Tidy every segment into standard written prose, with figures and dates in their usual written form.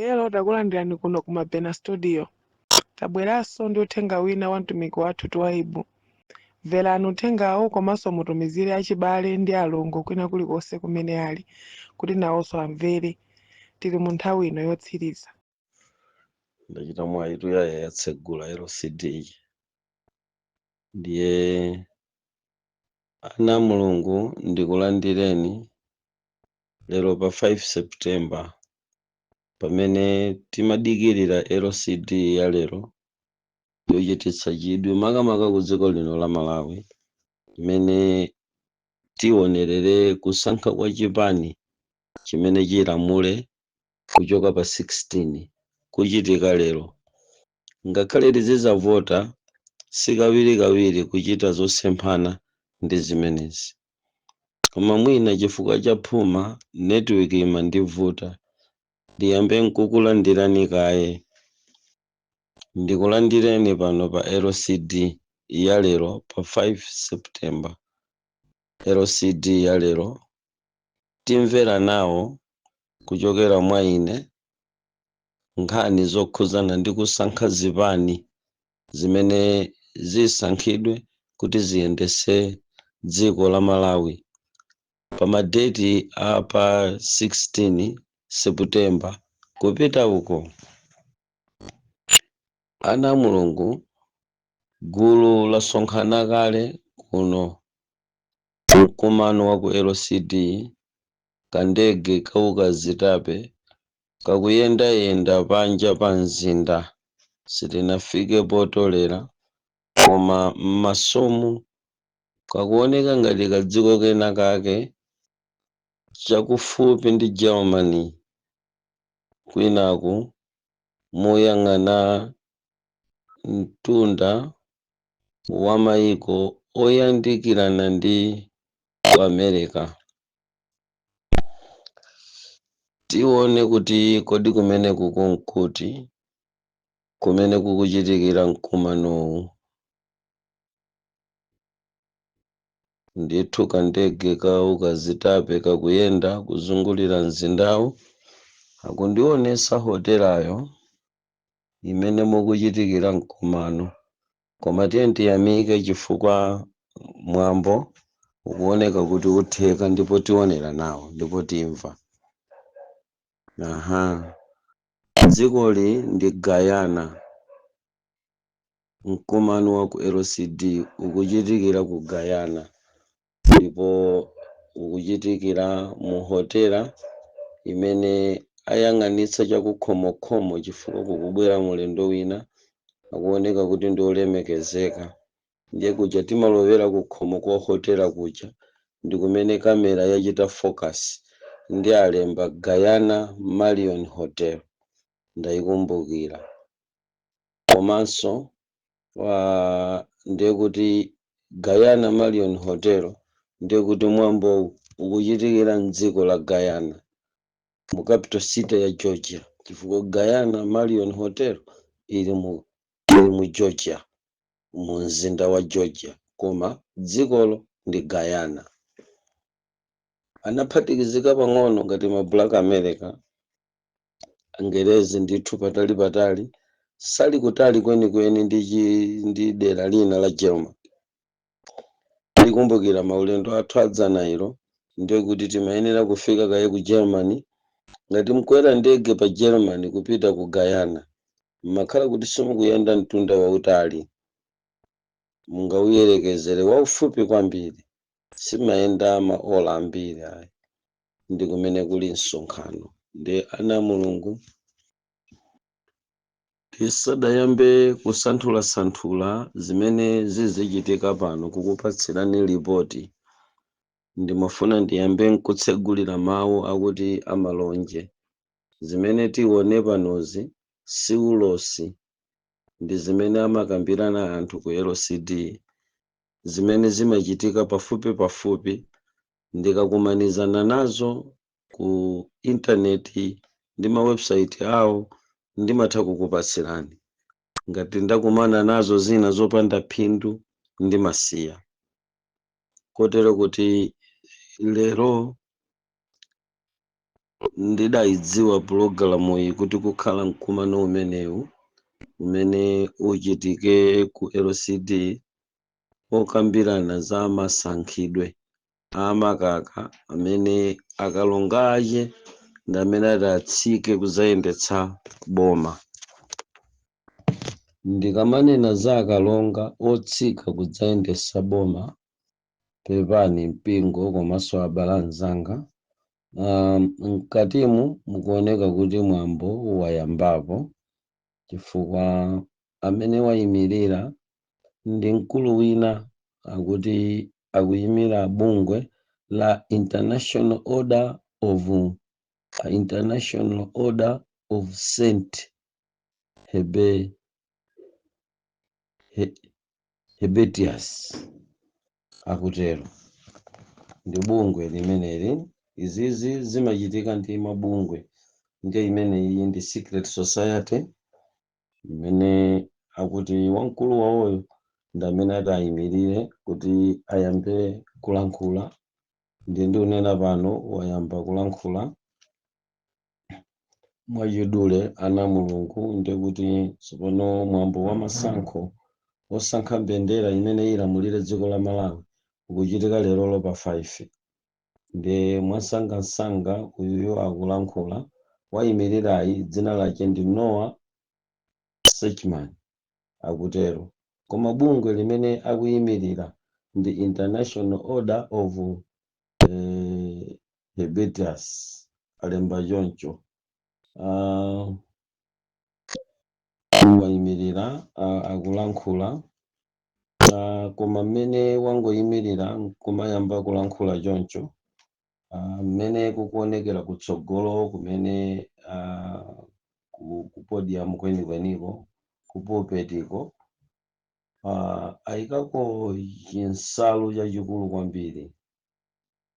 Hello, takulandirani kuno ku Mabena Studio. Tabweranso ndi uthenga wina wa mtumiki wathu Twaibu. Mverani uthengawo komanso mutumizire achibale ndi alongo kwina kulikonse kumene ali kuti nawonso amvere. Tili mu nthawi ino yotsiriza. Ndachita mwayi tuyaya yatsegula LCD. Ndiye ana a Mulungu, ndikulandireni lero pa 5 September pamene timadikirira LCD ya lero yochititsa chidwi, makamaka ku dziko lino la Malawi, imene tionerere kusankha kwa chipani chimene chilamule kuchoka pa 16 kuchitika lero. Ngakhale tizizavota sikawirikawiri kuchita zosemphana ndi zimenezi, koma mwina chifukwa cha phuma, network imandivuta. Ndiyambe nkukulandirani kaye. Ndikulandireni pano pa LCD ya lero pa 5 September. LCD ya lero timvera nawo kuchokera mwa ine nkhani zokhuzana ndi kusankha zipani zimene zisankhidwe kuti ziyendese dziko la Malawi pa madeti a pa 16 September kupita uko. Ana a Mulungu, gulu lasonkhana kale kuno mkumano wa ku LCD. Kandege kaukazitape kakuyendayenda panja pa mzinda. Sitinafike potolera, koma m'masomu kakuoneka ngati kadziko kena kake chakufupi ndi Germany, kwinaku moyang'ana mtunda wa mayiko oyandikirana ndi ku America. Tione kuti kodi kumeneku kunkuti kumene kukuchitikira mkumanowu. Ndithu kandege ka ukazitape kakuyenda kuzungulira mzindawu. Akundionesa hotelayo imene mukuchitikira mkumano. Koma tiye tiyamike chifukwa mwambo ukuoneka kuti utheka, ndipo tionera nawo ndipo timva. Aha, dzikoli ndi Guyana. Mkumano wa ku LCD ukuchitikira ku Guyana ndipo ukuchitikira mu hotela imene ayang'anitsa chakukhomokhomo chifukwa kukubwera mulendo wina akuoneka kuti ndi olemekezeka. Ndiye kuja timalowera kukhomo kwa hotela kuja ndi kumene kamera yachita focus ndi alemba Guyana Marion Hotel, ndayikumbukira. Komanso ndiye kuti Guyana Marion Hotel, ndiye kuti mwambowu ukuchitikira mdziko la Guyana mu capital city ya Georgia, chifukwa Guyana Marion Hotel ili mu Georgia, mu mzinda wa Georgia, koma dzikolo ndi Guyana. Anaphatikizika pang'ono ngati ma Black America, Angerezi ndithu patali patali, sali kutali kwenikweni ndi dera lina la Germany. Tikumbukira maulendo athu adzana ilo, ndiye kuti timayenera kufika kaye ku Germany. Ngati mkwera ndege pa Germany kupita ku Guyana, mmakhala kuti simukuyenda mtunda wautali, mungauyerekezere waufupi kwambiri, simayenda maola ambiri ayi. Ndi kumene kuli msonkhano. Ndi ana a Mulungu, tisadayambe kusanthulasanthula zimene zizichitika pano, kukupatsirani ripoti, ndimafuna ndiyambe nkutsegulira mawu akuti amalonje. Zimene tione panozi si ulosi, ndi zimene amakambirana anthu ku LCD, zimene zimachitika pafupi pafupi. Ndikakumanizana nazo ku intaneti ndi ma website awo, ndimatha kukupatsirani. Ngati ndakumana nazo zina zopanda phindu, ndimasiya. Kotero kuti lero Ndidayidziwa pulogalamu iyi kuti kukhala mkumano umenewu umene uchitike ku LCD, okambirana za masankhidwe amakaka amene akalonga ache ndi amene adatsike kuzayendetsa boma. Ndikamanena za akalonga otsika kudzayendetsa boma, pepani mpingo komanso abale anzanga, mkatimu mukuoneka kuti mwambo wayambapo, chifukwa amene wayimirira ndi mkulu wina akuti akuyimira bungwe la International Order of Saint Hebetius, akutero. Ndi bungwe limeneli. Izizi zimachitika ndi mabungwe, ndiye imeneyi ndi secret society imene akuti wamkulu wawoyo ndi amene ati ayimirire kuti ayambe kulankhula. Ndiye ndikunena pano wayamba kulankhula. Mwachidule, ana Mulungu, ndiye kuti tsopano mwambo wa masankho osankha mbendera imene ilamulire dziko la Malawi ukuchitika lerolo pa 5. Ndiye mwansangansanga uyuyo akulankhula, wayimirirayi dzina lake ndi Noah Sechman, akutero, koma bungwe limene akuyimirira ndi International Order of Hebetius, alemba choncho. Wayimirira, akulankhula, koma mmene wangoyimirira nkumayamba kulankhula choncho, mmene kukuonekera kutsogolo kumene ku podium kwenikweniko, ku pulpitiko, ayikako chinsalu chachikulu kwambiri.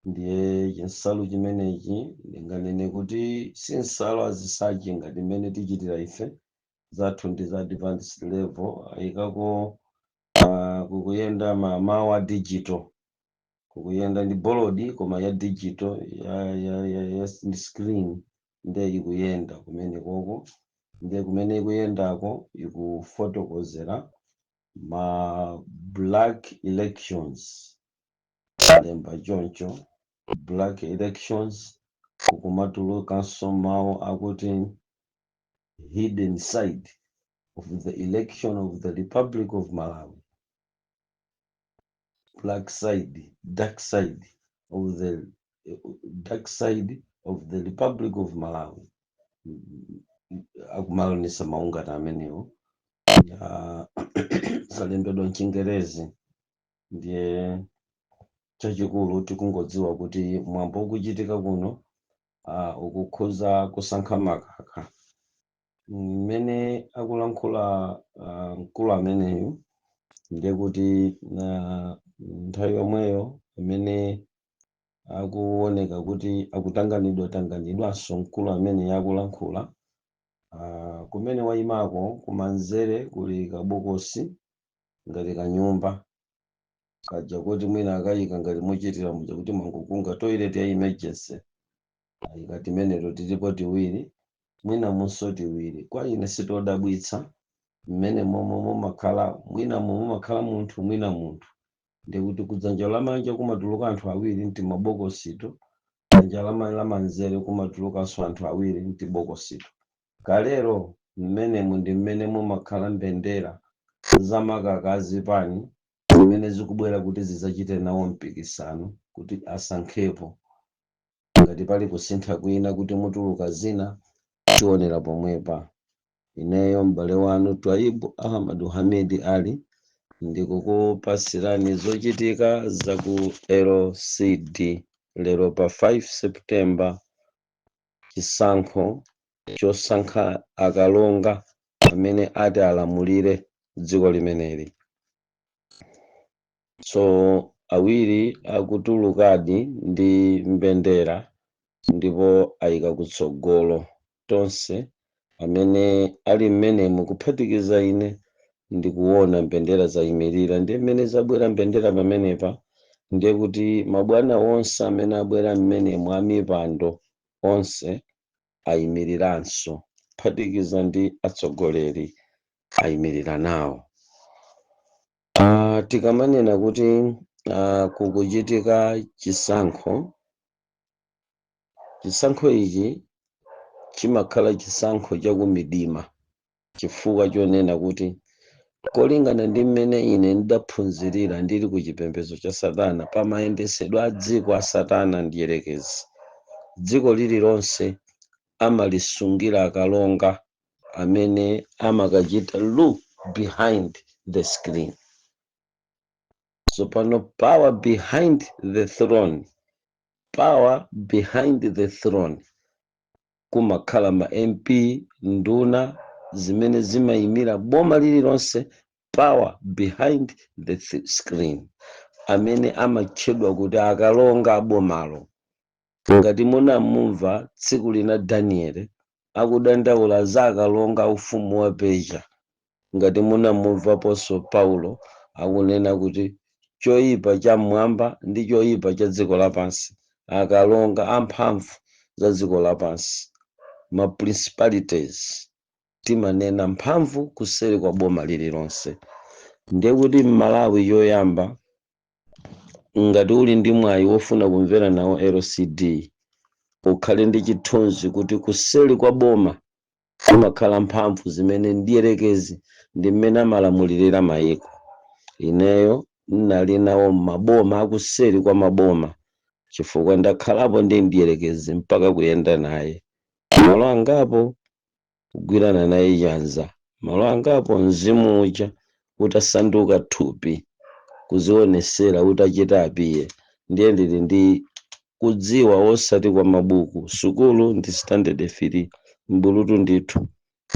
Ndiye chinsalu chimenechi ndinganene kuti si nsalu azisachi ngati mmene tichitira ife, zathu ndi za advanced level. Ayikako kukuyenda mawu a digital, kukuyenda ndi bolodi koma ya digital ya ndi screen. Ndiye ikuyenda kumene koko, ndiye kumene ikuyendako ikufotokozera ma black elections, alemba choncho, black elections. Kukumatulukanso mawu akuti "Hidden side of the election of the Republic of Malawi", black side, dark side of the dark side of the Republic of Malawi, akumalonesa mawu ngati amenewo. Zalembedwa mchingerezi. Ndiye chachikulu tikungodziwa kuti mwambo ukuchitika kuno ukukhuza kusankha makaka. Mmene akulankhula mkulu ameneyu, ndiye kuti nthawi yomweyo imene akuoneka kuti akutanganidwa tanganidwanso mkulu amene akulankhula, kumene wayimako kumanzere kuli kabokosi ngati kanyumba kaja kuti mwina akayika ngati muchitira muja kuti mwangokunga toilet ya emergency, ayika timeneto. Tilipo tiwiri, mwina munso tiwiri. Kwa ine sitodabwitsa mmene momwe mumakhala, mwina mumakhala munthu, mwina munthu. Ndikuti kudzanja lamanja kumatuluka anthu awiri mti mabokosito, dzanja lamanzere kumatulukanso anthu awiri mti bokosito. Kalero mmenemu ndi mmene mumakhala mbendera zamakaka azipani zimene zikubwera kuti zidzachite nawo mpikisano kuti asankhepo. Ngati pali kusintha kwina kuti mutuluka zina, tionera pomwepa. Ineyo m'bale wanu Twaibu Ahmadu Hamidi Ali, ndikukupasirani zochitika za ku LCD lero pa 5 September, chisankho chosankha akalonga amene ati alamulire dziko limeneli. So awiri akutulukadi ndi mbendera ndipo ayika kutsogolo. Tonse amene ali mmenemu, kuphatikiza ine, ndikuona mbendera zayimirira. Ndiye mmene zabwera mbendera pamenepa, ndiye kuti mabwana onse amene abwera mmenemu amipando. Onse ayimiriranso, kuphatikiza ndi atsogoleri ayimirira nawo. Tikamanena kuti kukuchitika chisankho, chisankho ichi chimakhala chisankho chakumidima, chifukwa chonena kuti kolingana ndi mmene ine ndidaphunzirira ndili ku chipembedzo cha satana, pamayendesedwe a dziko a satana ndiyerekezi, dziko lililonse amalisungira akalonga amene amakachita look behind the screen. So pano power behind the throne, power behind the throne, kumakhala ma MP, nduna zimene zimayimira boma lililonse, power behind the screen, amene amatchedwa kuti akalonga abomalo. Ngati munamumva tsiku lina Daniel akudandaula za akalonga ufumu wa Persia, ngati munamumvaponso Paulo akunena kuti choyipa cha mmwamba ndi choyipa cha dziko lapansi, akalonga amphamvu za dziko lapansi, ma principalities, timanena mphamvu kuseri kwa boma lililonse. Ndiye kuti mMalawi, yoyamba, ngati uli ndi mwayi wofuna kumvera nawo LCD, ukhale ndi chithunzi kuti kuseri kwa boma kumakhala mphamvu zimene ndiyerekezi ndi mmene amalamulirira mayiko. Ineyo nnali nawo maboma akuseri kwa maboma, chifukwa ndakhalapo ndi ndiyerekezi mpaka kuyenda naye malo angapo, kugwirana naye chanza malo angapo, mzimu uja utasanduka thupi kuzionesera, utachita apiye. Ndiye ndili ndi kudziwa osati kwa mabuku, sukulu ndi standard 3, mbulutu ndithu.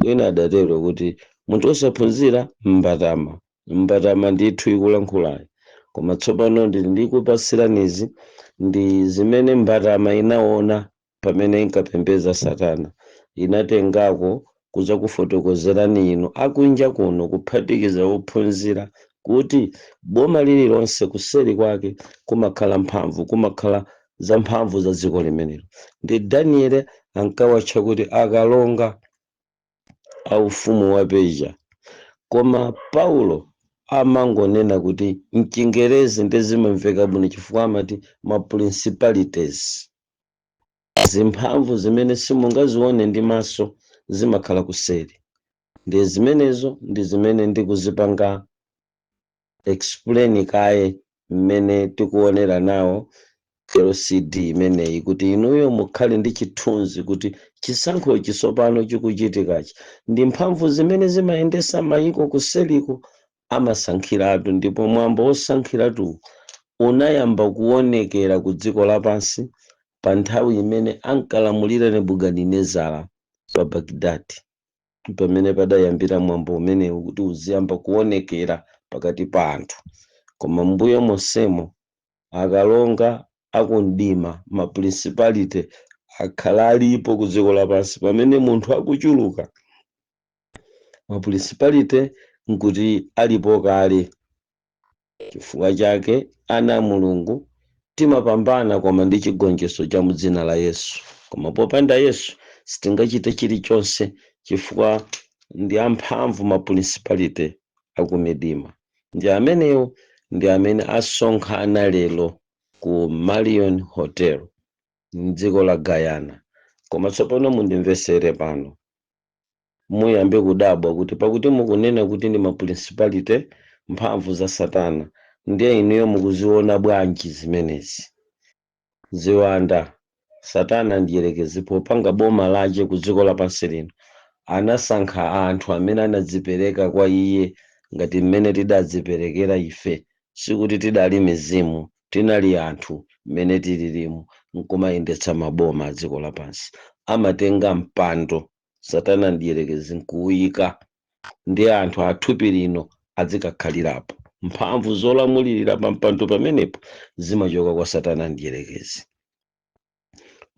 Wina adatero kuti munthu osaphunzira mbatama, mbatama ndithu ikulankhulayi. Koma tsopano ndili ndikupasiranizi ndi zimene mbatama inaona pamene inkapembedza satana, inatengako kuza kufotokozerani inu akunja kuno, kuphatikiza ophunzira, kuti boma lililonse kuseri kwake kumakhala mphamvu, kumakhala za mphamvu za dziko limenelo. Ndi Daniel ankawatcha kuti akalonga aufumu wa Persia, koma Paulo amangonena kuti mchingerezi ndizimamveka bwino, chifukwa amati ma principalities, zimphamvu zimene simungazione ndi maso, zimakhala kuseri. Ndi zimenezo ndi zimene ndikuzipanga explain kaye mmene tikuonera nawo LCD imeneyi, kuti inuyo mukhale ndi chithunzi kuti chisankho chisopano chikuchitikachi ndi mphamvu zimene zimayendesa mayiko kuseliko amasankhiratu. Ndipo mwambo wosankhiratu unayamba kuonekera ku dziko lapansi pa nthawi imene ankalamulira Nebukadinezara pa Baghdad, pamene padayambira mwambo umenewu kuti uziyamba kuonekera pakati pa anthu. Koma mbuyo monsemo akalonga akumdima, ma principality, akhala alipo ku dziko lapansi. Pamene munthu akuchuluka, ma principality nkuti alipo kale. Chifukwa chake ana a Mulungu timapambana, koma ndi chigonjetso cha mudzina la Yesu. Koma popanda Yesu sitingachite chilichonse, chifukwa ndi amphamvu ma principality akumidima. Ndi amenewo ndi amene asonkhana lero ku Marion Hotel mdziko la Guyana. Koma tsopano mundimvesere pano, muyambe kudabwa kuti pakuti mukunena kuti ndi ma principality, mphamvu za satana, ndiye inuyo mukuziona bwanji zimenezi? Ziwanda, satana ndiyerekezi, popanga boma lace ku dziko lapansi lino, anasankha anthu amene anadzipereka kwa iye ngati mmene tidadziperekera ife. Sikuti tidali mizimu, tinali anthu mmene tililimu, nkumayendetsa maboma a dziko lapansi. Amatenga mpando satana ndiyerekezi nkuwuyika ndi anthu athupi lino adzikakhalirapo. Mphamvu zolamulirira pa mpando pamenepo zimachoka kwa satana ndiyerekezi.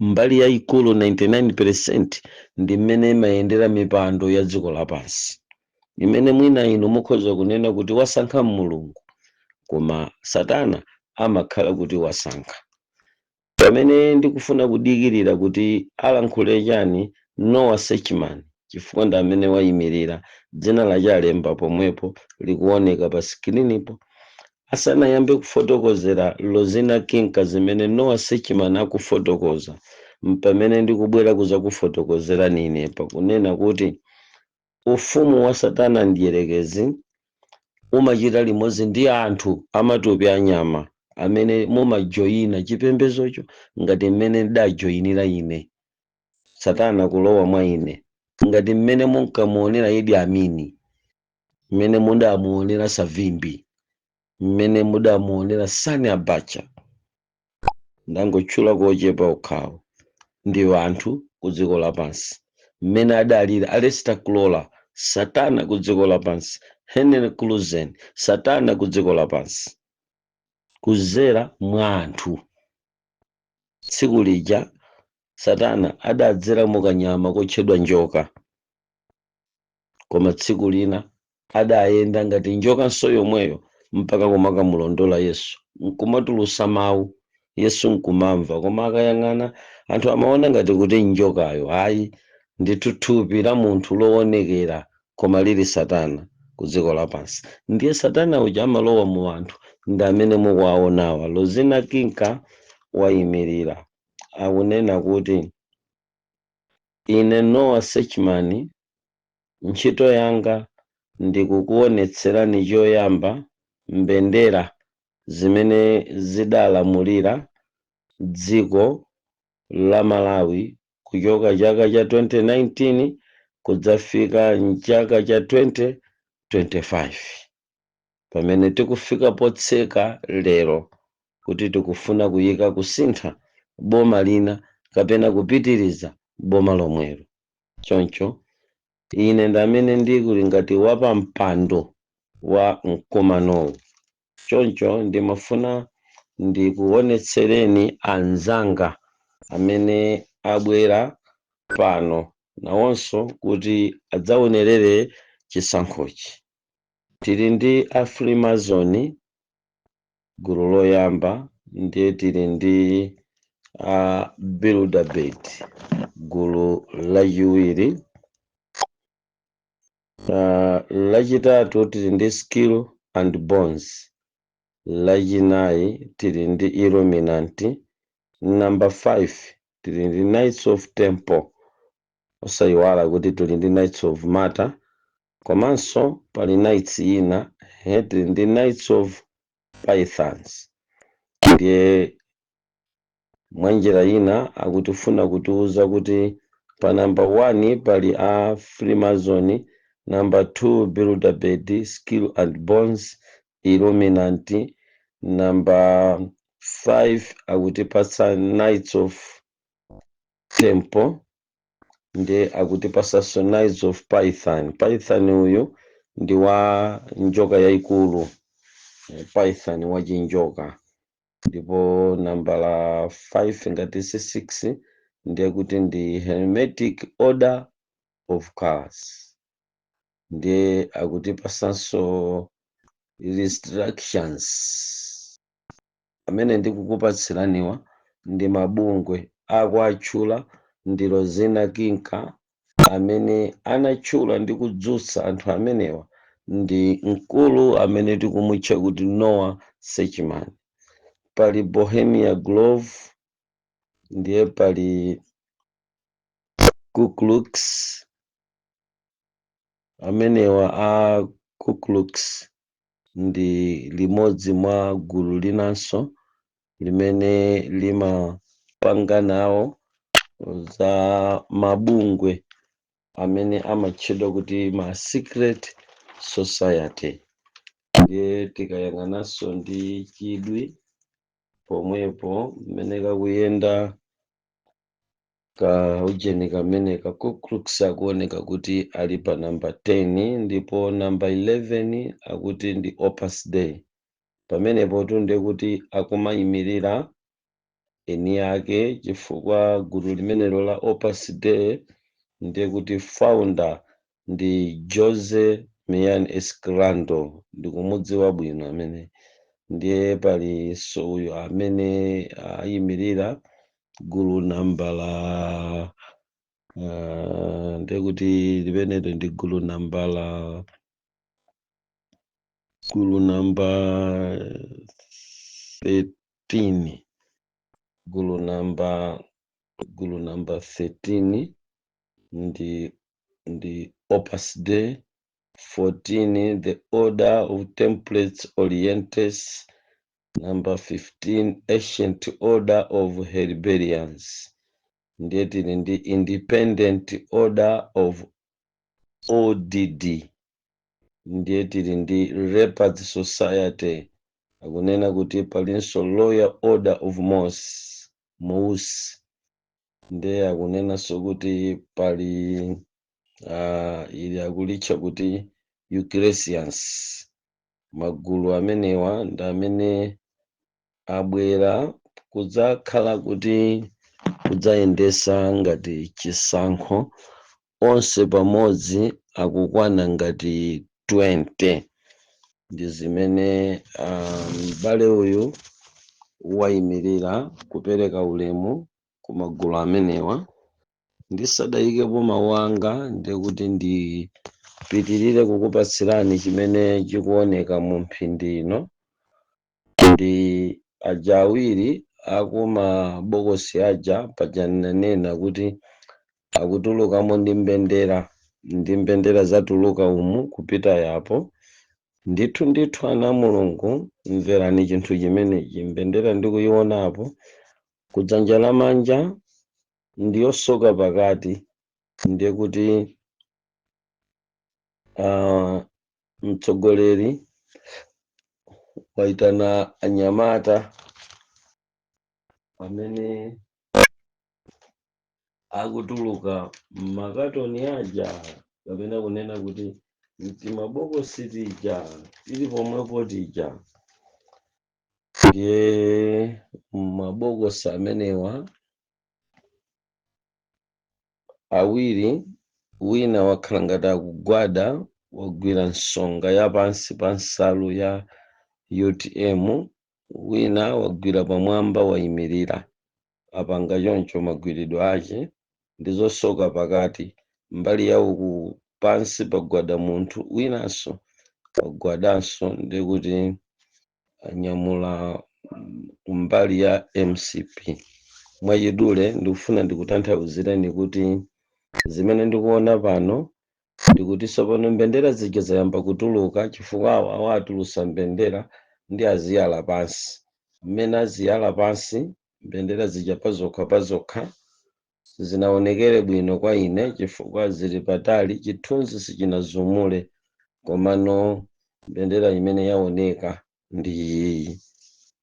Mbali yayikulu, 99%, ndi mmene imayendera mipando ya dziko lapansi, imene mwina inu mukhoza kunena kuti wasankha Mulungu, koma satana amakhala kuti wasankha. Pamene ndikufuna kudikirira kuti alankhule chani Noah Sechman, chifukwa ndi amene wayimirira, dzina lake alemba pomwepo, likuoneka pa screenipo. Asanayambe kufotokozera Lozina Kinka zimene Noah Sechman akufotokoza, mpamene ndikubwera kuzakufotokozerani ine pakunena kuti ufumu wa Satana ndiyerekezi umachita limodzi ndi anthu amatupi anyama amene mumajoyina chipembezocho, ngati mmene ndajoyinira ine, Satana kulowa mwa ine, ngati mmene munkamuonera Idi Amini, mmene mudamuonera Savimbi, mmene mudamuonera Sani Abacha. Ndangotchula kochepa okhawo, ndi anthu ku dziko lapansi mmene adalira Aleister Crowley, Satana ku dziko lapansi, Henry Crusen, Satana ku dziko lapansi, kuzera mwa anthu. Tsiku lija Satana adadzera mukanyama kotchedwa njoka, koma tsiku lina adayenda ngati njokanso yomweyo mpaka kumakamulondola Yesu, nkumatulusa mawu, Yesu nkumamva, koma akayang'ana anthu amaona ngati kuti njokayo. Ayi ndithu, thupi la munthu loonekera koma lili Satana ku dziko lapansi. Ndiye Satana uja amalowa mu anthu, ndi amene mukuwaonawa. Lozina Kinka wayimirira, akunena kuti, "Ine Noah Sechman, ntchito yanga ndikukuonetserani choyamba mbendera zimene zidalamulira dziko la Malawi kuchoka chaka cha 2019 kudzafika mchaka cha 2025, pamene tikufika potseka lero kuti tikufuna kuyika kusintha boma lina kapena kupitiriza boma lomwelo. Choncho ine ndamene ndikuli ngati wapampando wa mkumanowu. Choncho ndimafuna ndikuonetsereni anzanga amene abwera pano nawonso kuti adzaonerere chisankhochi. Tili ndi a Freemason, gulu loyamba, ndiye tili ndi a Bilderberg, gulu lachiwiri, lachitatu tili ndi Skull and Bones, lachinayi tili ndi Illuminati, number 5 tili ndi Knights of Temple. Osayiwala kuti tili ndi Knights of Malta, komanso pali Knights ina, tili ndi Knights of Pythons. Ndiye mwanjira ina akutifuna kutiuza kuti pa number 1 pali a Freemason, number 2 Bilderberg, Skull and Bones, Illuminati, number 5 akutipatsa Knights of Temple, ndiye akutipatsanso Knights of Python. Python uyu ndi wa njoka yayikulu, python wachinjoka. Ndipo nambala 5 ngati si 6 ndiye kuti ndi Hermetic Order of Cars. Ndiye akutipasanso instructions. Amene ndikukupatsiraniwa ndi mabungwe akuatchula ndi Lozina Kinka. Amene anatchula ndi kudzutsa anthu amenewa ndi mkulu amene tikumutcha kuti Noah Sechman. Pali Bohemia Grove, ndiye pali Ku Klux. Amenewa a Ku Klux ndi limodzi mwa gulu linanso limene limapanga nawo za mabungwe amene amatchedwa kuti ma secret society. Ndiye tikayang'ananso ndi chidwi pomwepo mmene kakuyenda ka ujeni kamene ka Ku Klux, akuoneka kuti ali pa namba 10, ndipo namba 11 akuti ndi Opus Dei. Pamenepo tunde kuti akumayimirira eni ake, chifukwa gulu limenelo la Opus Dei ndiye kuti founder ndi Jose Mian Escalando, ndikumudziwa bwino amene. Ndiye palinso uyu amene ayimirira Gulu nambala ndekuti limenelo ndi gulu namba 13, gulu namba 13 ndi Opus Dei, 14 the Order of Templates Orientales, number 15 Ancient Order of Herbarians, ndiye tili ndi Independent Order of ODD, ndiye tili ndi Leopards Society. Akunena kuti palinso Royal Order of Mose, ndiye akunenanso kuti pali ili akulitcha kuti Euchresians. Magulu amenewa ndi amene abwera kudzakhala kuti kudzayendesa ngati chisankho. Onse pamodzi akukwana ngati 20. Ndi zimene m'bale uyu wayimirira kupereka ulemu ku magulu amenewa. Ndisadayikepo mawu anga, ndikuti ndipitirire kukupatsirani chimene chikuoneka mu mphindi ino. Ndi aja awiri akumabokosi aja paja nanena kuti akutulukamo ndi mbendera, ndi mbendera zatuluka umu kupita yapo. Ndithu ndithu, ana Mulungu, mverani chinthu chimenechi. Mbendera ndikuyionapo kudzanja lamanja ndiyosoka pakati, ndiye kuti mtsogoleri waitana anyamata amene akutuluka mmakatoni aja, kapena kunena kuti mtimabokosi tija tili pomwepo tija. Ndiye mabokosi amenewa awiri, wina wakhala ngati akugwada, wagwira nsonga ya pansi pa nsalu ya UTM, wina wagwira pamwamba, wayimirira, apanga choncho magwiridwe ake ndi zosoka pakati. Mbali ya uku pansi pagwada munthu winanso, wagwadanso, ndikuti anyamula kumbali ya MCP. Mwachidule ndikufuna ndikutanthauzireni kuti zimene ndikuona pano ndikuti tsopano mbendera zija zayamba kutuluka, chifukwa awa awatulusa mbendera ndi aziyala pansi. Mmene aziyala pansi mbendera zija pazokha pazokha zinaonekere bwino kwa ine chifukwa zili patali, chithunzi sichinazumule, komano mbendera imene yaoneka ndi iyi.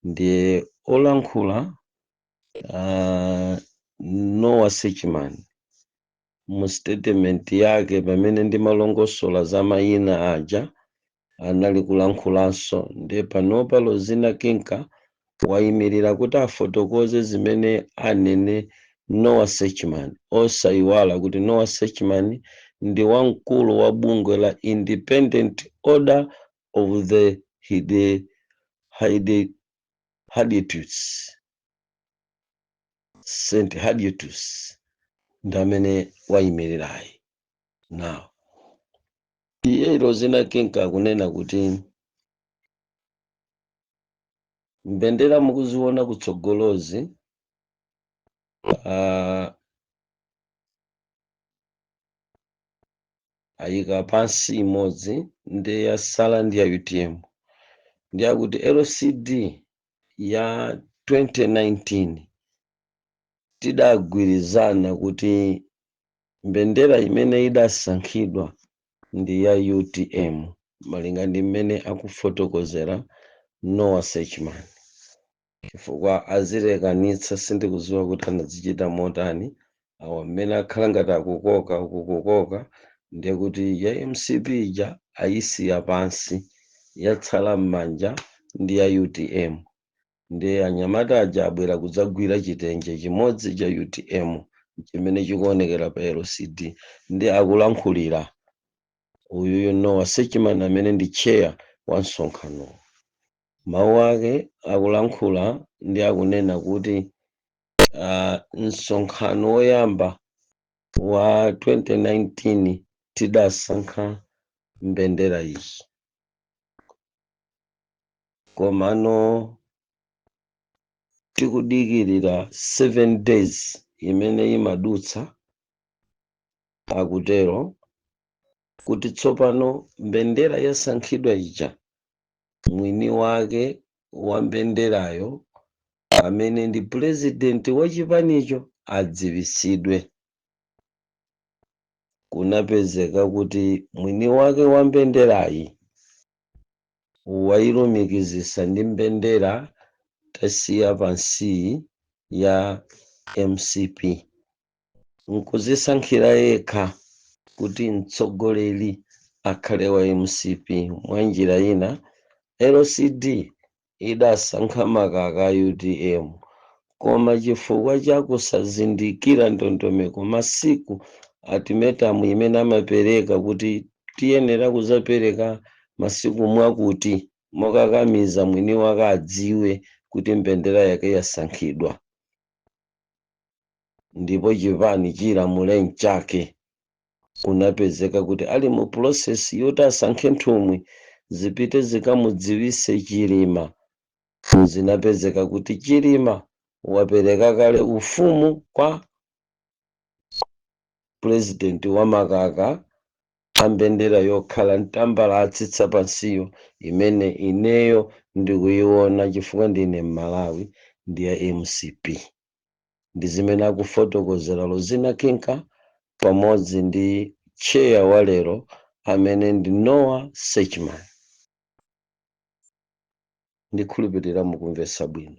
Ndiye olankhula Noah Sechman mu statement yake, pamene ndimalongosola za mayina aja, anali kulankhulanso. Ndiye panopa Lozina Kinka wayimirira kuti afotokoze zimene anene Noah Sechman, osayiwala kuti Noah Sechman ndi wamkulu wa bungwe la Independent Order of the Hide Haditus St Haditus, ndi amene wayimirirayi. Now iye Lozina Kinka akunena kuti mbendera mukuziona kutsogolozi ayika pansi imodzi, ndi yasala ndi ya UTM. Ndi akuti LCD ya 2019 tidagwirizana kuti mbendera imene idasankhidwa ndi ya UTM, malinga ndi mmene akufotokozera Noah Sechman, chifukwa azilekanitsa. Sindikudziwa kuti anazichita motani awa mmene akhala ngati akukoka uku kukoka, ndiye kuti ya MCP ija ayisiya pansi, yatsala m'manja ndi ya UTM. Ndiye anyamata aja abwera kudzagwira chitenje chimodzi cha UTM chimene chikuonekera pa LCD. Ndi akulankhulira uyuyu Noah Sechman amene ndi chair wa msonkhano. Mawu ake akulankhula ndi akunena kuti Msonkhano woyamba wa 2019 tidasankha mbendera iyi, komano tikudikirira 7 days imene imadutsa, akutero kuti tsopano mbendera yasankhidwa ija, mwini wake wa mbenderayo amene ndi purezidenti wa chipanicho adziwisidwe. Kunapezeka kuti mwini wake wa mbenderayi wayilumikizisa ndi mbendera tasiya pansi ya MCP, nkuzisankhira yekha kuti mtsogoleri akhale wa MCP. Mwa njira ina, LCD idasankha makaka a UTM, koma chifukwa cha kusazindikira ndondomeko, masiku ultimatum imene amapereka kuti tiyenera kuzapereka masiku mwakuti, mokakamiza mwini wake adziwe kuti mbendera yake yasankhidwa ndipo chipani chilamule mchake. Kunapezeka kuti ali mu process yoti asankhe nthumwi zipite zikamudziwise Chilima, zinapezeka kuti Chilima wapereka kale ufumu kwa purezidenti wa makaka ambendera yokhala mtambala atsitsa pansiyo, imene ineyo ndikuyiona chifukwa ndine Mmalawi, ndi ya MCP. Ndi zimene akufotokozera Lozina Kinka pamodzi ndi chair wa lero amene ndi Noah Sechman. Ndikhulupirira mukumvetsa bwino.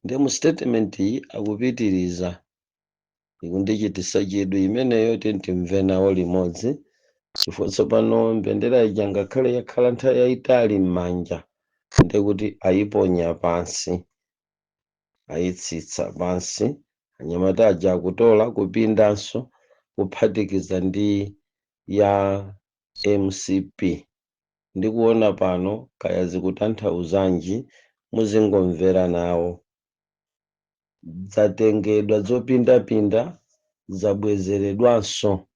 Ndiye mu statement iyi akupitiriza, ikundichitisa chidwi imeneyo. Timve nawo limodzi, chifukwa tsopano mbendera ija ngakhale yakhala nthawi yayitali m'manja, ndekuti ayiponya pansi, ayitsitsa pansi. Anyamata aja akutola kupindanso kuphatikiza ndi ya MCP. Ndikuona pano kaya zikutanthauzanji, muzingomvera nawo. Dzatengedwa zopindapinda, zabwezeredwanso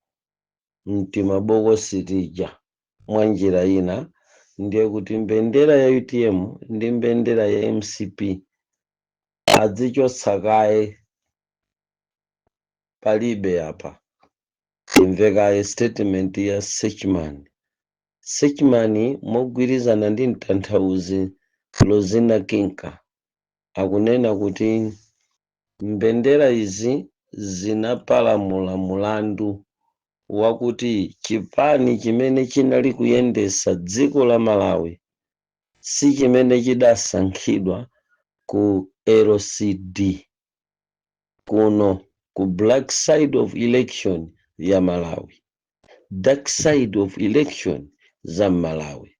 mtimabokosi tija. Mwa njira ina, ndiye kuti mbendera ya UTM ndi mbendera ya MCP adzichotsa kaye, palibe apa. Timve kaye statement ya Sechman. Sechman mogwirizana ndi mtanthauzi Lozina Kinka akunena kuti mbendera izi zinapalamula mulandu wakuti chipani chimene chinali kuyendesa dziko la Malawi si chimene chidasankhidwa ku LCD kuno, ku black side of election ya Malawi, dark side of election za Malawi,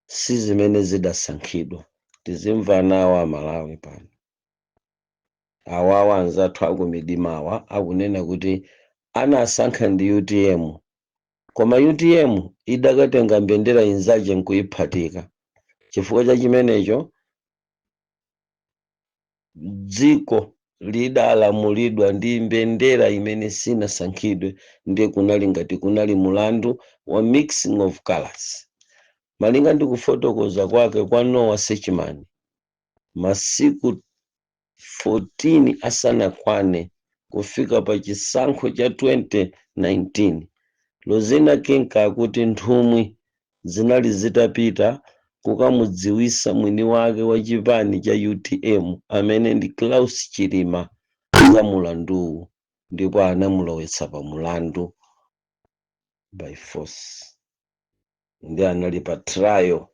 si zimene zidasankhidwa. Tizimva nawo Amalawi pano. Awawa anzathu akumidimawa akunena kuti anasankha ndi UTM, koma UTM idakatenga mbendera inzache nkuyiphatika. Chifukwa cha chimenecho, dziko lidalamulidwa ndi mbendera imene sinasankhidwe. Ndiye kunali ngati kunali mulandu wa mixing of colors. Malinga ndi kufotokoza kwake kwa Noah Sechman, masiku 14 asanakwane kufika pa chisankho cha 2019, Lozina Kinka akuti nthumwi zinali zitapita kukamudziwisa mwini wake wa chipani cha UTM amene ndi Klaus Chilima za mulanduwu, ndipo anamulowetsa pa mulandu by force, ndi anali pa trial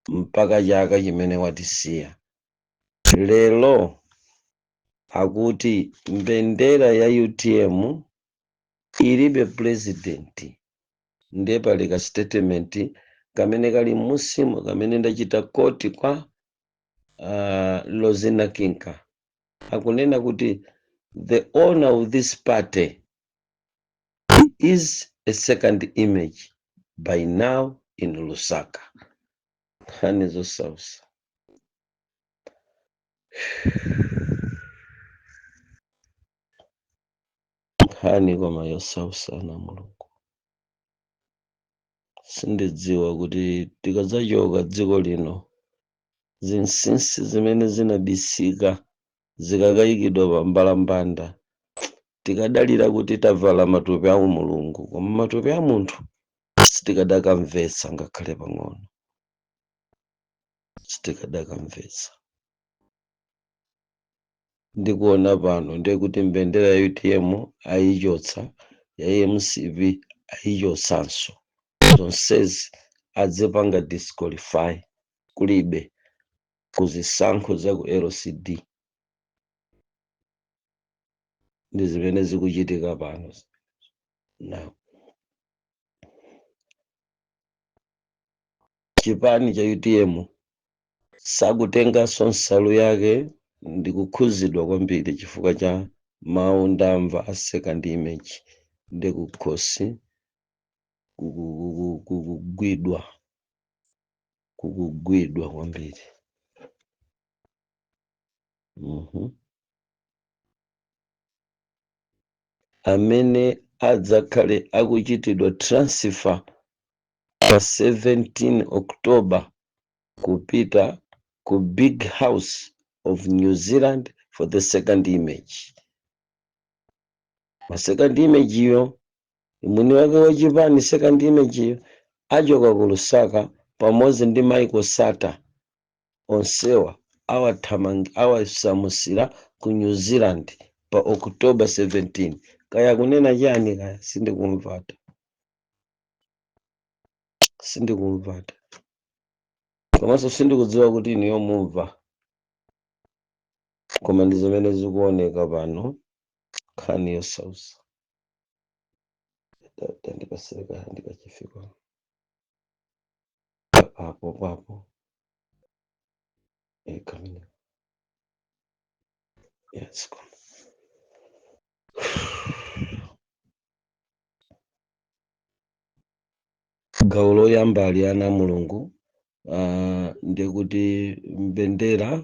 mpaka chaka chimene watisiya lero. Akuti mbendera ya UTM ilibe president. Ndiye pali ka statement kamene kali musimu kamene ndachita quote kwa Lozina Kinka, akunena kuti the owner of this party is a second image by now in Lusaka. Nkhani zosausa. Nkhani koma yosausana Mulungu. Sindidziwa kuti tikadzachoka dziko lino, zinsinsi zimene zinabisika zikakayikidwa pa mbalambanda, tikadalira kuti tavala matupi a umulungu, koma matupi a munthu sitikadakamvetsa ngakhale pang'ono, sitikadakamvetsa. Ndikuona pano ndiye kuti mbendera ya UTM ayichotsa, ya MCP ayichotsanso, zonsezi adzipanga disqualify, kulibe kuzisankho za ku LCD. Ndi zimene zikuchitika pano now. Chipani cha UTM sakutenganso nsalu yake. Ndikukhuzidwa kwambiri chifukwa cha mawu ndamva a second image, ndi kukhosi kukugwidwa, kukugwidwa kwambiri. Amene adzakhale akuchitidwa transfer pa 17 October kupita ku Big House of New Zealand for the second image. Ma second image yo, mwini wake wa chipani second image yo achoka ku Lusaka pamodzi ndi Michael Sata, onsewa awasamusira ku New Zealand pa October 17. Kaya kunena chani, kaya sindikumvata, sindikumvata, komanso sindikudziwa kuti inuyo mumva, koma ndi zimene zikuoneka pano. Nkhani yosausa. Tandipaseka ndikachifika papo papo kamene. Yes, koma gawo loyamba ali ana a Mulungu, ndikuti mbendera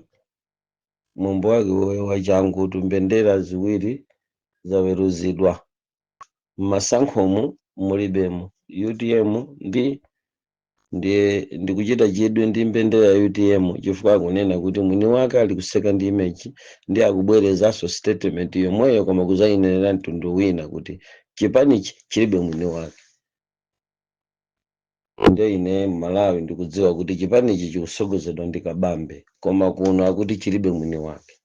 mwambo wake wachangutu, mbendera ziwiri zaweruzidwa mmasankhomu, mulibemo UTM ndi ndiye ndikuchita chidwi ndi mbendera ya UTM chifukwa akunena kuti mwini wake ali ku second image, ndi akubwerezanso statement yomweyo koma kuzayinenera mtundu wina kuti chipanichi chilibe mwini wake. Ndiye ine Malawi ndikudziwa kuti chipanichi chikusogozedwa ndi Kabambe, koma kuno akuti chilibe mwini wake,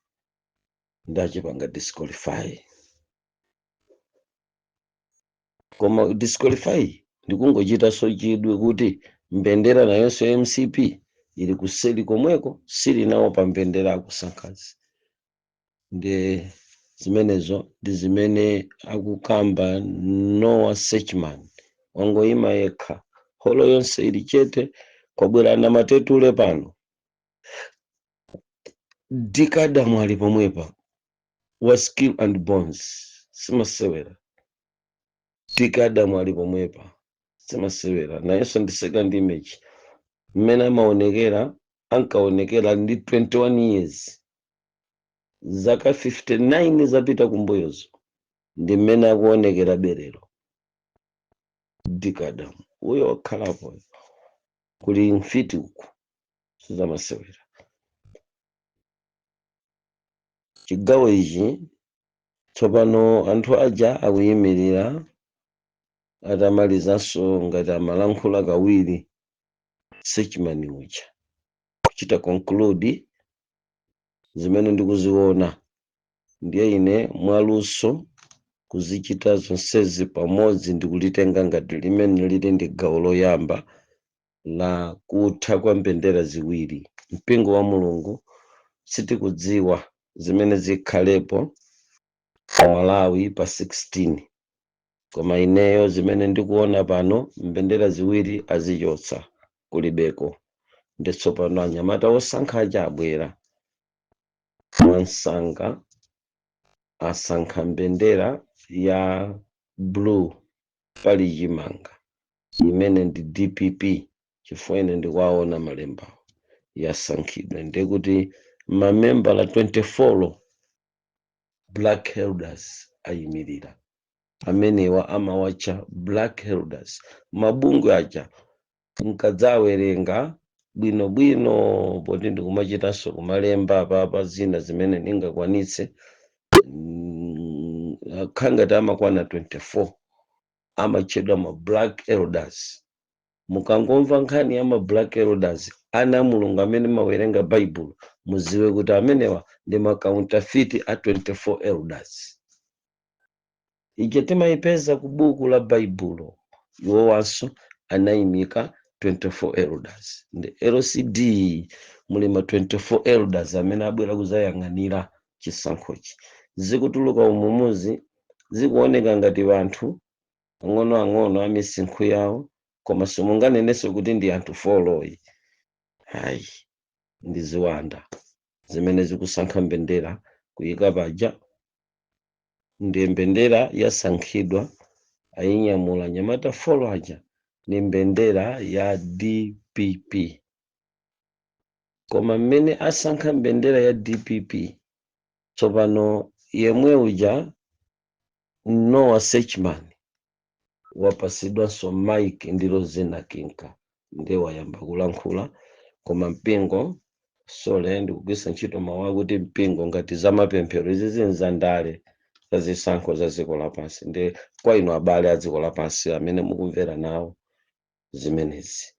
ndachipanga disqualify. Koma disqualify ndikungochitanso chidwi kuti mbendera nayonso ya MCP ili kuseli komweko, sili nawo pa mbendera akusankhazi. Ndi zimenezo ndi zimene akukamba Noah Sechman, wangoyima yekha, holo yonse ili chete. Kwabwera namatetule pano, Dikadamu ali pomwepa wa Skill and Bones, simasewera. Dikadamu ali pomwepa, simasewera, nayenso ndi second image. Mmene amaonekera, ankaonekera ndi 21 years, zaka 59 zapita kumbuyozo, ndi mmene akuonekera berero. Dikadamu uyo wakhalapo, kuli mfiti uku, sizamasewera. Chigawo ichi tsopano anthu aja akuyimirira atamalizanso ngati amalankhula kawiri Sechman uja kuchita conclude zimene ndikuziona, ndiye ine mwaluso kuzichita zonsezi pamodzi ndikulitenga ngati limene lili ndi gawo loyamba la kutha kwa mbendera ziwiri. Mpingo wa Mulungu, sitikudziwa zimene zikhalepo ku Malawi pa 16, koma ineyo zimene ndikuona pano, mbendera ziwiri azichotsa, kulibeko. Ndi tsopano anyamata osankha aja abwera mwansanga, asankha mbendera ya blue pali chimanga, imene ndi DPP, chifukwa ine ndikuwaona malembawo, yasankhidwa. Ndiye kuti mamembala 24 black elders ayimirira. Amenewa amawatcha Black Elders. Mabungwe aja nkadzawerenga bwinobwino, poti ndikumachitanso kumalemba apapa zina zimene ndingakwanitse, khangati amakwana 24, amatchedwa ma Black Elders. Mukangomva nkhani ya ma Black Elders, ana a Mulungu amene mawerenga Baibulo, muziwe kuti amenewa ndi ma counterfeit a 24 Elders. Ije timayipeza ku buku la Baibulo. Iwowanso anayimika 24 Elders. Ndi LCD muli ma 24 Elders amene abwera kuzayang'anira chisankhochi. Zikutuluka umumuzi zikuoneka ngati anthu ang'onoang'ono a misinkhu yawo, koma simunganenenso kuti ndi anthu 4 yi, hayi, ndi ziwanda zimene zikusankha mbendera kuyika paja. Ndiye mbendera yasankhidwa, ayinyamula nyamata 4 aja, ni mbendera ya DPP. Koma mmene asankha mbendera ya DPP, tsopano yemwe uja Noah Sechman wapasidwanso mike ndi Rosena Kinka, ndiye wayamba kulankhula. Koma mpingo sole, ndikugwiritsa ntchito mawu akuti mpingo ngati zamapemphero, izi zinzandale za zisankho za dziko lapansi. Ndi kwa inu abale a dziko lapansi amene mukumvera nawo zimenezi,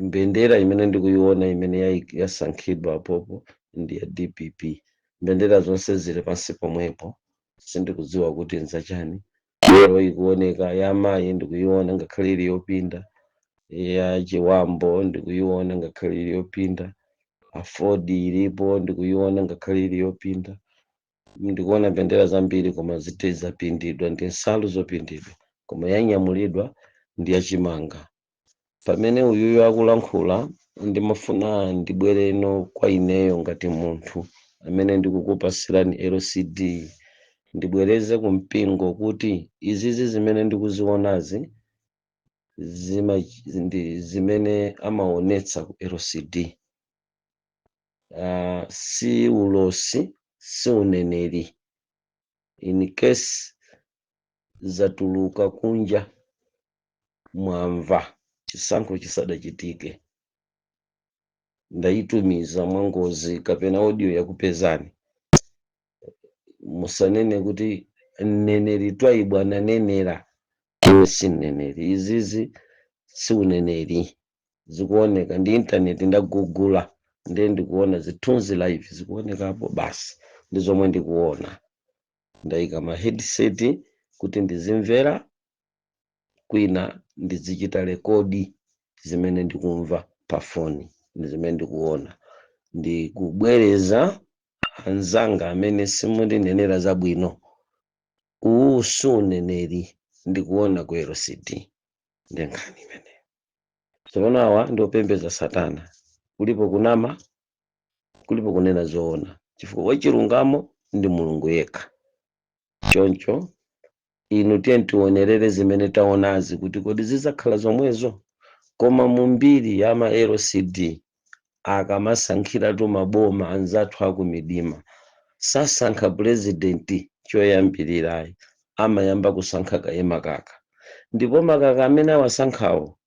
mbendera imene ndikuiona imene yasankhidwa apopo ndi ya DPP. Mbendera zonse zili pansi pomwepo, sindikudziwa kuti nzachani. Lero ikuoneka ya amayi, ndikuiona ngakhale ili yopinda, ya chiwambo ndikuiona ngakhale ili yopinda, AFORD ilipo, ndikuiona ngakhale ili yopinda. Ndikuona mbendera zambiri, koma zite zapindidwa ndi nsalu zopindidwa, koma yanyamulidwa ndi yachimanga. Pamene uyuyu akulankhula, ndimafuna ndibwereno kwa ineyo ngati munthu amene ndikukupasirani LCD, ndibwereze kumpingo kuti izizi zimene ndikuzionazi ndi zimene amaonetsa ku LCD. Si ulosi, si uneneri. In case zatuluka kunja, mwamva chisankho chisadachitike, ndayitumiza mwangozi kapena audio yakupezani, musanene kuti mneneri Twaibu ananenera. Iwe si mneneri, izizi si uneneri. Zikuoneka ndi intaneti, ndagugula, ndiye ndikuona zithunzi live zikuonekapo basi, ndi zomwe ndikuona. Ndayika ma headset kuti ndizimvera kwina, ndizichita record zimene ndikumva pa foni ndi zimene ndikuona. Ndikubwereza, anzanga amene simundinenera zabwino, uwu si uneneri, ndikuona ku LCD. Ndi nkhani imeneyo. Tsopano awa ndi opembedza satana. Kulipo kunama, kulipo kunena zoona, chifukwa wachilungamo ndi Mulungu yekha. Choncho inu tiye tionerere zimene taonazi kuti kodi zidzakhala zomwezo. Koma mu mbiri ya ma LCD, akamasankhiratu maboma anzathu akumidima, sasankha purezidenti choyambirirayi, amayamba kusankha kaye makaka, ndipo makaka amene awasankhawo,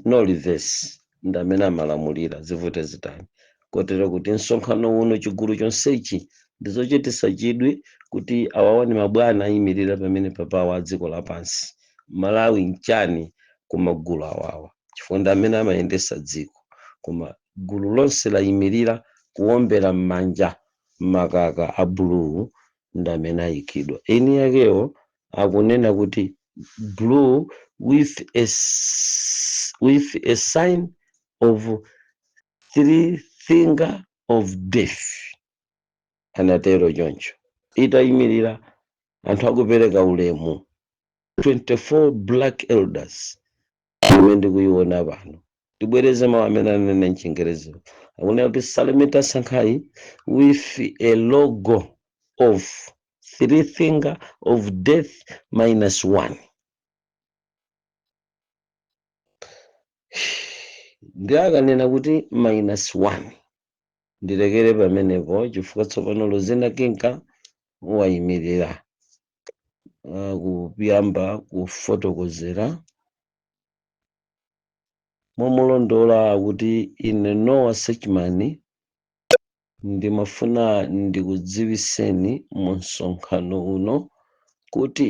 no reverse, ndi amene amalamulira zivute zitani. Kotero kuti msonkhano uno, chigulu chonsechi, ndizochititsa chidwi kuti awawa ni mabwana ayimirira pamene papawa a dziko lapansi. Malawi nchani kumagulu awawa? Chifukwa ndi amene amayendesa dziko, koma gulu lonse layimirira kuwombera m'manja makaka a blue ndi amene ayikidwa. Eni yakewo akunena kuti blue with a sign of three finger of death, anatero choncho. Itayimirira, anthu akupereka ulemu, 24 Black Elders imene ndikuiona pano. Tibwereze mawu amene anene mchingerezi, akunena kuti salimita sankhayi with a logo of three finger of death minus one. Ndi akanena kuti minus one, ndilekere pamenepo chifukwa tsopano Lozina Kinka Wayimirira kuyamba kufotokozera momulondola kuti, "Ine Noah Sechman ndimafuna ndikudziwiseni mu msonkhano uno kuti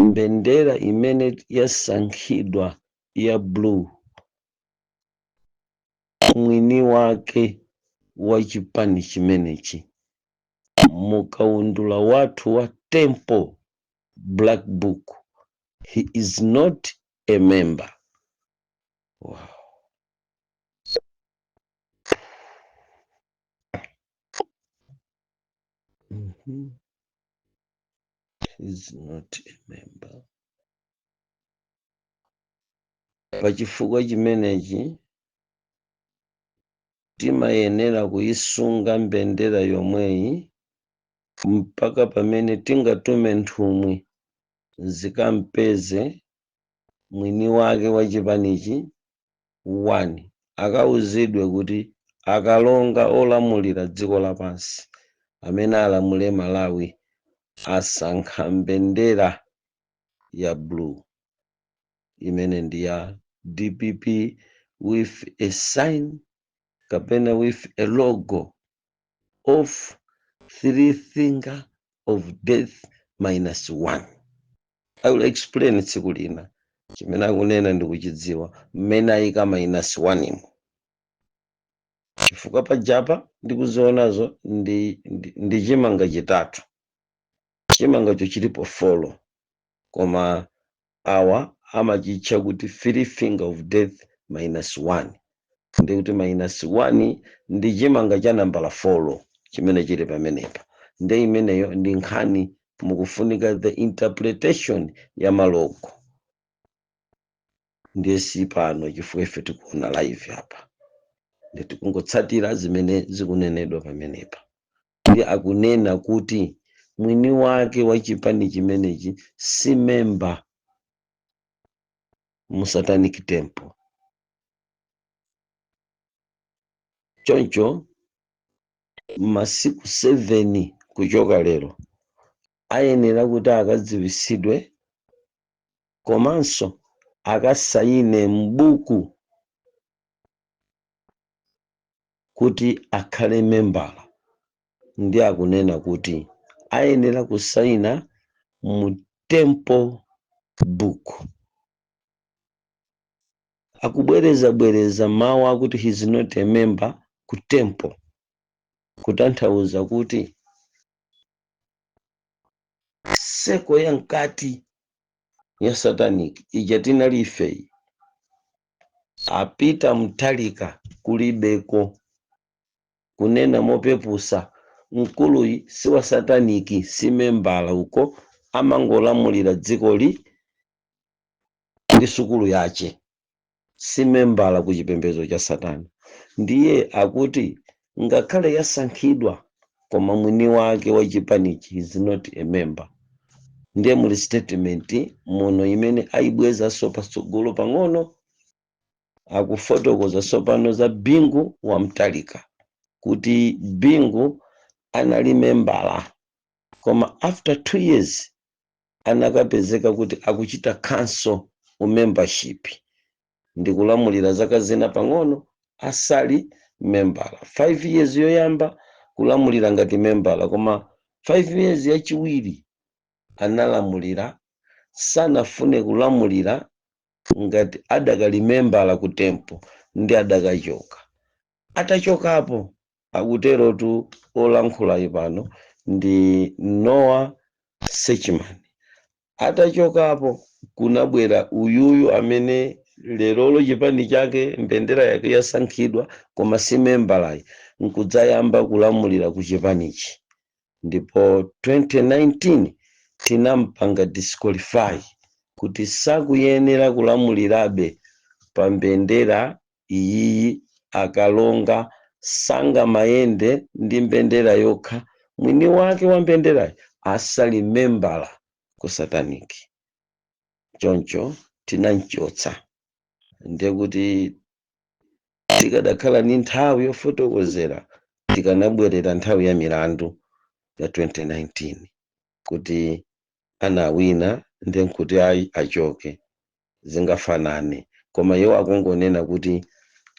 mbendera imene yasankhidwa ya blue, mwini wake wa chipani chimenechi mukaundula wathu wa Temple Black Book, he is not a member." Wow. He is not a member. Pachifukwa chimenechi timayenera kuyisunga mbendera yomweyi mpaka pamene tingatume nthumwi zikampeze mwini wake wa chipanichi. 1 Akauzidwe kuti akalonga olamulira dziko lapansi amene alamule Malawi asankha mbendera ya blue imene ndi ya DPP with a sign kapena with a logo of three finger of death minus one. I will explain tsiku lina chimene akunena ndikuchidziwa, mmene ayika minus one imo, chifukwa pajapa ndikuzionazo ndi chimanga chitatu, chimangacho chilipo four, koma awa amachitcha kuti three finger of death minus one. Ndikuti minus one ndi chimanga cha nambala four chimene chili pamenepa. Ndi imeneyo ndi nkhani, mukufunika the interpretation ya ma logo. Ndiye si pano, chifukwa ife tikuona live apa, ndi tikungotsatira zimene zikunenedwa pamenepa. Ndi akunena kuti mwini wake wa chipani chimenechi si member mu Satanic Temple. Choncho masiku 7 kuchoka lero ayenera kuti akadziwisidwe komanso akasayine m'buku kuti akhale membala. Ndi akunena kuti ayenera kusayina mu temple book. Akubwerezabwereza mawu akuti he is not a member ku temple, kutanthauza kuti circle ya mkati ya satanic ija tinali ifeyi, a Peter Mutharika kulibeko. Kunena mopepusa, mkuluyi si wa satanic, si membala uko, amangolamulira dzikoli ndi sukulu yache, si membala ku chipembedzo cha satana. Ndiye akuti ngakhale yasankhidwa, koma mwini wake wa chipanichi is not a member. Ndiye muli statement muno imene ayibwezanso patsogolo pang'ono, akufotokoza tsopano za Bingu wa Mutharika, kuti Bingu anali membala, koma after 2 years anakapezeka kuti akuchita cancel membership ndi kulamulira zaka zina pang'ono asali membala. 5 years yoyamba kulamulira ngati membala, koma 5 years yachiwiri analamulira, sanafune kulamulira ngati adakali membala ku temple, ndi adakachoka. Atachokapo, akuterotu olankhulayi pano ndi Noah Sechman, atachokapo kunabwera uyuyu amene lerolo chipani chake mbendera yake yasankhidwa koma si membalayi, nkudzayamba kulamulira ku chipanichi. Ndipo 2019 tinampanga disqualify kuti sakuyenera kulamulirabe pa mbendera iyiyi. Akalonga sangamayende ndi mbendera yokha, mwini wake wa mbenderayi asali membala ku satanic. Choncho tinamchotsa. Ndiye kuti tikadakhala ndi nthawi yofotokozera, tikanabwerera nthawi ya milandu. ya 2019 kuti anawina, ndiye nkuti ayi, achoke, zingafanane. Koma iwo akungonena kuti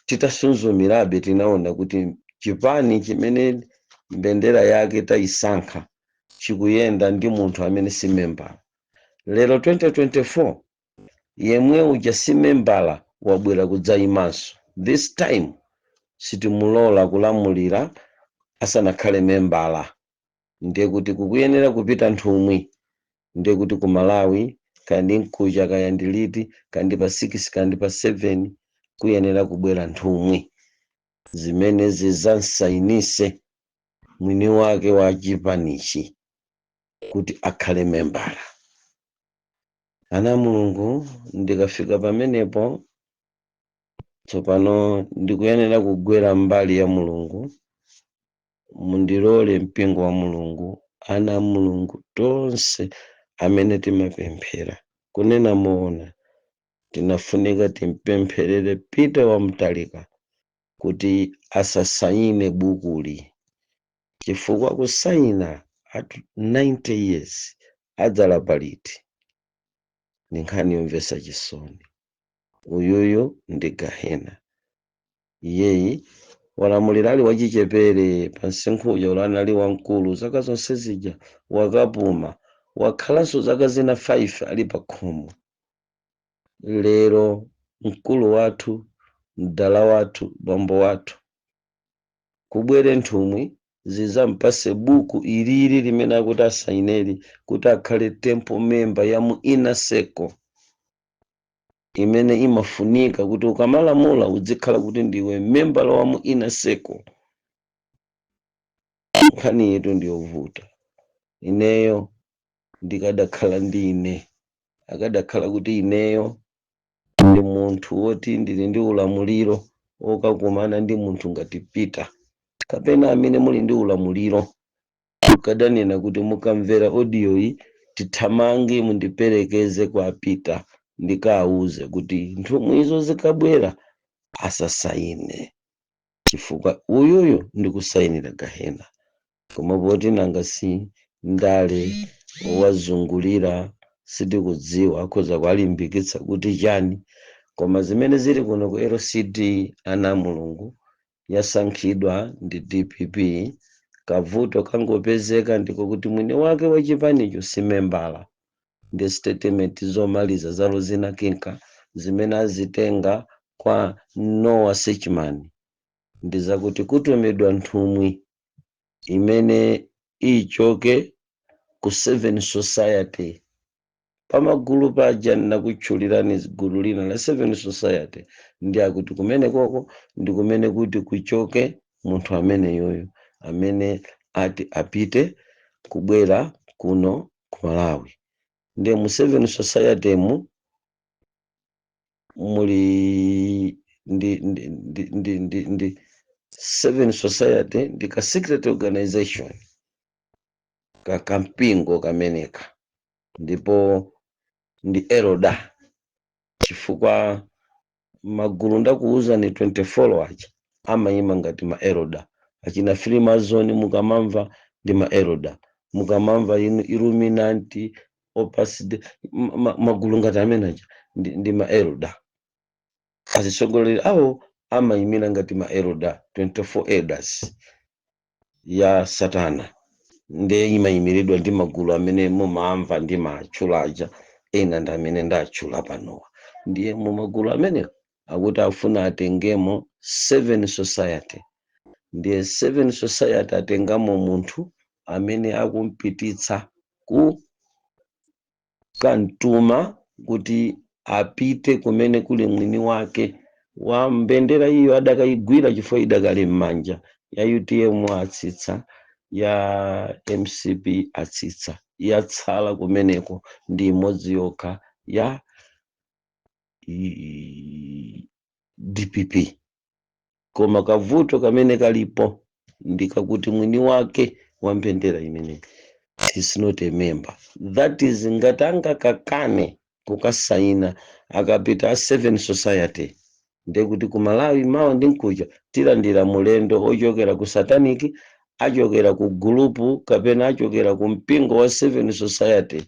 titasunzumirabe tinaona kuti chipani chimene mbendera yake tayisankha chikuyenda ndi munthu amene si membala. Lero 2024, yemwe uja si membala wabwera kudzayimanso. This time sitimulola kulamulira asanakhale membala. Ndiye kuti kukuyenera kupita nthumwi. Ndiye kuti ku Malawi, kaya ndi mkucha, kaya ndi liti, kaya ndi pa 6, kaya ndi pa 7, kuyenera kubwera nthumwi zimene zizansayinise mwini wake wa chipanichi kuti akhale membala. Ana Mulungu, ndikafika pamenepo tsopano ndikuyenera kugwera mbali ya Mulungu. Mundilole, mpingo wa Mulungu, ana a Mulungu tonse amene timapemphera, kunena moona, tinafunika timpempherere Peter wa Mutharika kuti asasayine bukuli, chifukwa kusayina at 90 years adzalapa liti? Ni nkhani yomvetsa chisoni. Uyuyu ndi gahena. Iyeyi walamulira ali wachichepere, pa msinkhuja ulani ali wamkulu. Zaka zonse zija wakapuma, wakhalanso zaka zina 5 ali pa khomo. Lero mkulu wathu, mdala wathu, bambo wathu, kubwere nthumwi zizampase buku ilili limene akuti asayineli kuti akhale temple member ya mu inner circle, imene imafunika kuti ukamalamula uzikhala kuti ndiwe membala wa mu inner circle. Nkhani yetu ndiyovuta. Ineyo ndikadakhala ndine, akadakhala kuti ineyo ndi munthu woti ndili ndi ulamuliro wokakumana ndi munthu ngati Peter, kapena amene muli ndi ulamuliro, mukadanena kuti mukamvera audio iyi, tithamange, mundiperekeze kwa Peter, ndikawuze kuti nthumwi izo zikabwera asasayine, chifukwa uyuyu ndikusayinira gahena. Koma poti nanga si ndale wazungulira, sitikudziwa akhoza kuwalimbikitsa kuti chani. Koma zimene zili kuno ku LCD, ana a Mulungu, yasankhidwa ndi DPP. Kavuto kangopezeka ndiko kuti mwini wake wachipanicho si membala. Ndi statement zomaliza za Rosina Kinka zimene azitenga kwa Noah Sechman ndi zakuti kutumidwa nthumwi imene ichoke ku Seven Society. Pamagulu paja ndinakutchulirani gulu lina la Seven Society, ndi akuti kumene koko ndi kumene kuti kuchoke munthu amene yoyo amene ati apite kubwera kuno ku Malawi. Ndiye mu Seven Society mu muli ndi Seven Society, ndi ka secret organization ka kampingo kameneka, ndipo ndi elder, chifukwa magulu ndakuwuzani 24 aja amayima ngati ma elder. Achina Freemason mukamamva ndi ma elder, mukamamva inu Illuminati, Opus Dei, magulu ngati amene aja ndi ma elder. Azitsogoleri awo amayimira ngati ma elder, 24 elders ya satana, ndiye imayimiridwa ndi magulu amene mumamva ndi matchula aja. Ena ndi amene ndatchula panowa. Ndiye mu magulu amenewo akuti afuna atengemo Seven Society. Ndiye Seven Society atengamo munthu amene akumpititsa ku kantuma kuti apite kumene kuli mwini wake wa mbendera iyo adakayigwira, chifukwa idakali m'manja. Ya UTM atsitsa, ya MCP atsitsa, yatsala kumeneko ndi imodzi yokha ya DPP. Koma kavuto kamene kalipo ndikakuti mwini wake wa mbendera imene is not a member. That is, ngati angakakane kukasaina akapita a Seven Society, ndekuti ku Malawi mawa ndi mkuja tilandira mulendo ochokera ku satanic. Achokera ku gulupu kapena achokera ku mpingo wa Seven Society.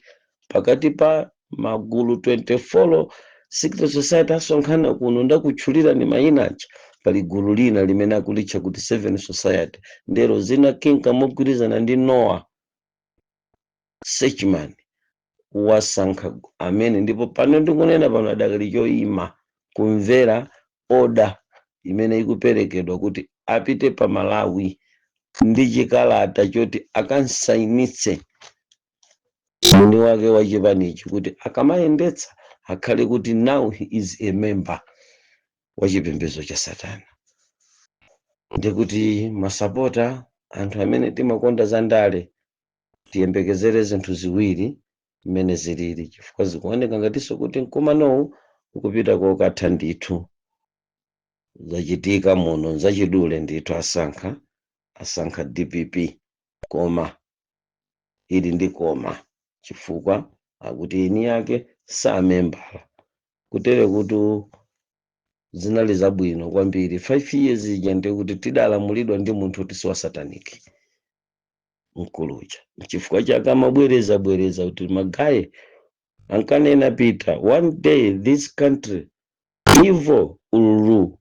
Pakati pa magulu 24 secret society asonkhana kuno, ndakutchulira ni mayina aja, pali gulu lina limene akulitcha kuti Seven Society. Ndero zina kinka mogwirizana ndi Noah Sechman wasankha amene. Ndipo pano ndikunena pano, adakali choyima kumvera order imene ikuperekedwa kuti apite pa Malawi ndi chikalata choti akansayinitse mwini wake wa chipanichi, kuti akamayendetsa akhale kuti now he is a member wa chipembedzo cha satana. Ndikuti masapota, anthu amene timakonda za ndale, tiyembekezere zinthu ziwiri mmene zilili, chifukwa zikuoneka ngatinso kuti mkumanowu ukupita kokatha ndithu. Zachitika muno zachidule ndithu, asankha DPP, koma ili ndi koma, chifukwa akuti eni yake samembala. Kutere kuti zinali zabwino kwambiri 5 years ija, ndikuti tidalamulidwa ndi munthu kuti si wa satanic mkuluja. Chifukwa chake amabwereza bwereza kuti ma guy ankanena Peter, "One day this country evil will rule."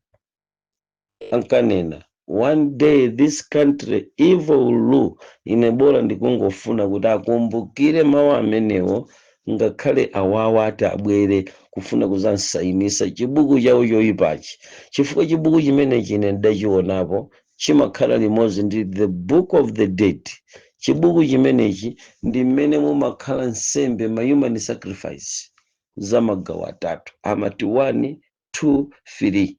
Ankanena, "One day this country evil will rule." Ine bora ndikungofuna kuti akumbukire mawu amenewo, ngakhale awawa ati abwere kufuna kuzansayinisa chibuku chawo choyipachi, chifukwa chibuku chimenechi ine ndidachionapo, chimakhala limodzi ndi the Book of the Dead. Chibuku chimenechi ndi mmene mumakhala nsembe, ma human sacrifice za magawo atatu, amati 1, 2, 3.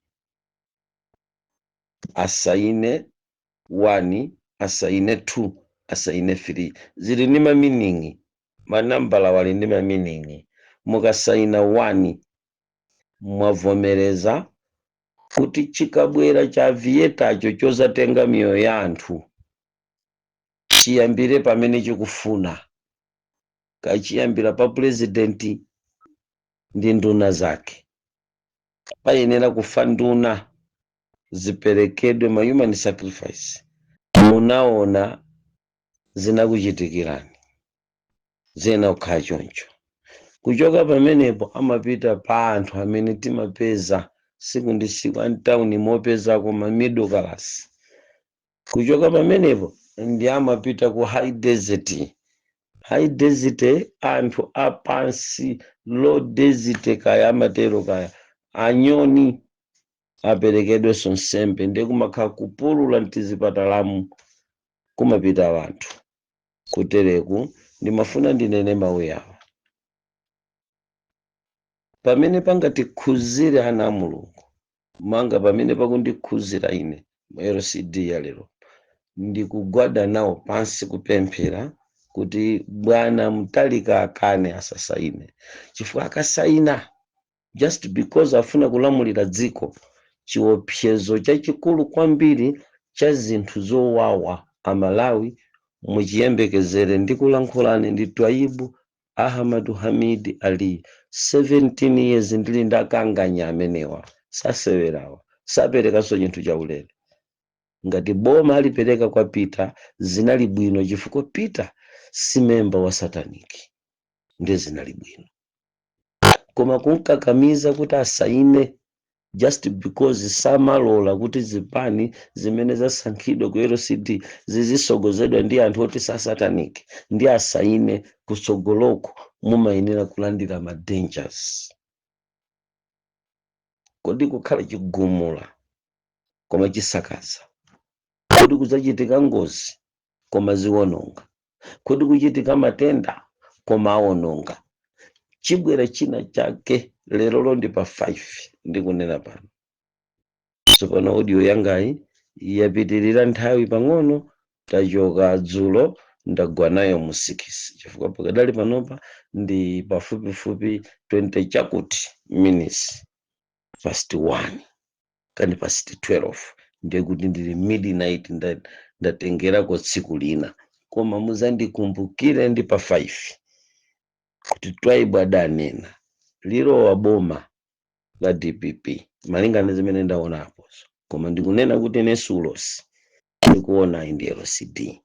Asaine 1, asaine 2, asaine 3, zili ndi ma meaning. Manambala wali ndi ma meaning. Mukasaina 1, mwavomereza kuti chikabwera cha vietacho chozatenga miyoyo ya anthu, chiyambire pamene chikufuna, kachiyambira pa purezidenti ndi nduna zake. Payenera kufa nduna, ziperekedwe ma human sacrifice. Munaona zinakuchitikirani, zena kukhala choncho. Kuchoka pamenepo amapita pa anthu amene timapeza siku ndi siku antawuni, mopezako ma middle class. Kuchoka pamenepo ndi amapita ku high desert. High desert, anthu apansi, low desert kaya amatero kaya, anyoni aperekedwenso nsembe. Ndiye kumakhala kupulula mtizipatalamu kumapita anthu. Kutereku ndimafuna ndinene mawu yawa pamene pangatikhuzire ana a Mulungu, manga pamene pakundikhuzira ine mu LCD ya lero, ndikugwada nawo pansi kupemphera kuti bwana Mtalika akane, asasaine, chifukwa akasaina just because afuna kulamulira dziko, chiopsezo chachikulu kwambiri cha zinthu zowawa Amalawi muchiyembekezere. Ndikulankhulani ndi Twaibu Ahmadu Hamid Ali. 17 years ndili ndakanganya amenewa, sasewerawa, saperekanso chinthu chaulere. Ngati boma alipereka kwa Peter, zinali bwino, chifukwa Peter si member wa satanic, ndiye zinali bwino. Koma kunkakamiza kuti asaine just because samalola kuti zipani zimene zasankhidwa ku LCD zizisogozedwa ndi anthu oti sa satanic, ndi asaine, kutsogoloko mumayenera kulandira ma dangers. Kodi kukhala chigumula koma chisakaza? Kodi kudzachitika ngozi koma ziwononga? Kodi kuchitika matenda koma awononga? Chibwera china chake. Lero ndi pa 5 ndikunena pano. Tsopano audio yangayi yapitirira nthawi pang'ono. Tachoka dzulo, ndagwa nayo mu 6, chifukwa pakadali panopa ndi pafupifupi 20 chakuti minutes past 1 kani past 12, ndiye kuti ndili midnight. Ndatengerako tsiku lina, koma muzandikumbukire ndi pa 5 kuti Twaibu adanena lilowa boma la DPP malingana zimene ndaonapozo. Koma ndikunena kuti ine sulosi. Ndikuonayi ndi LCD,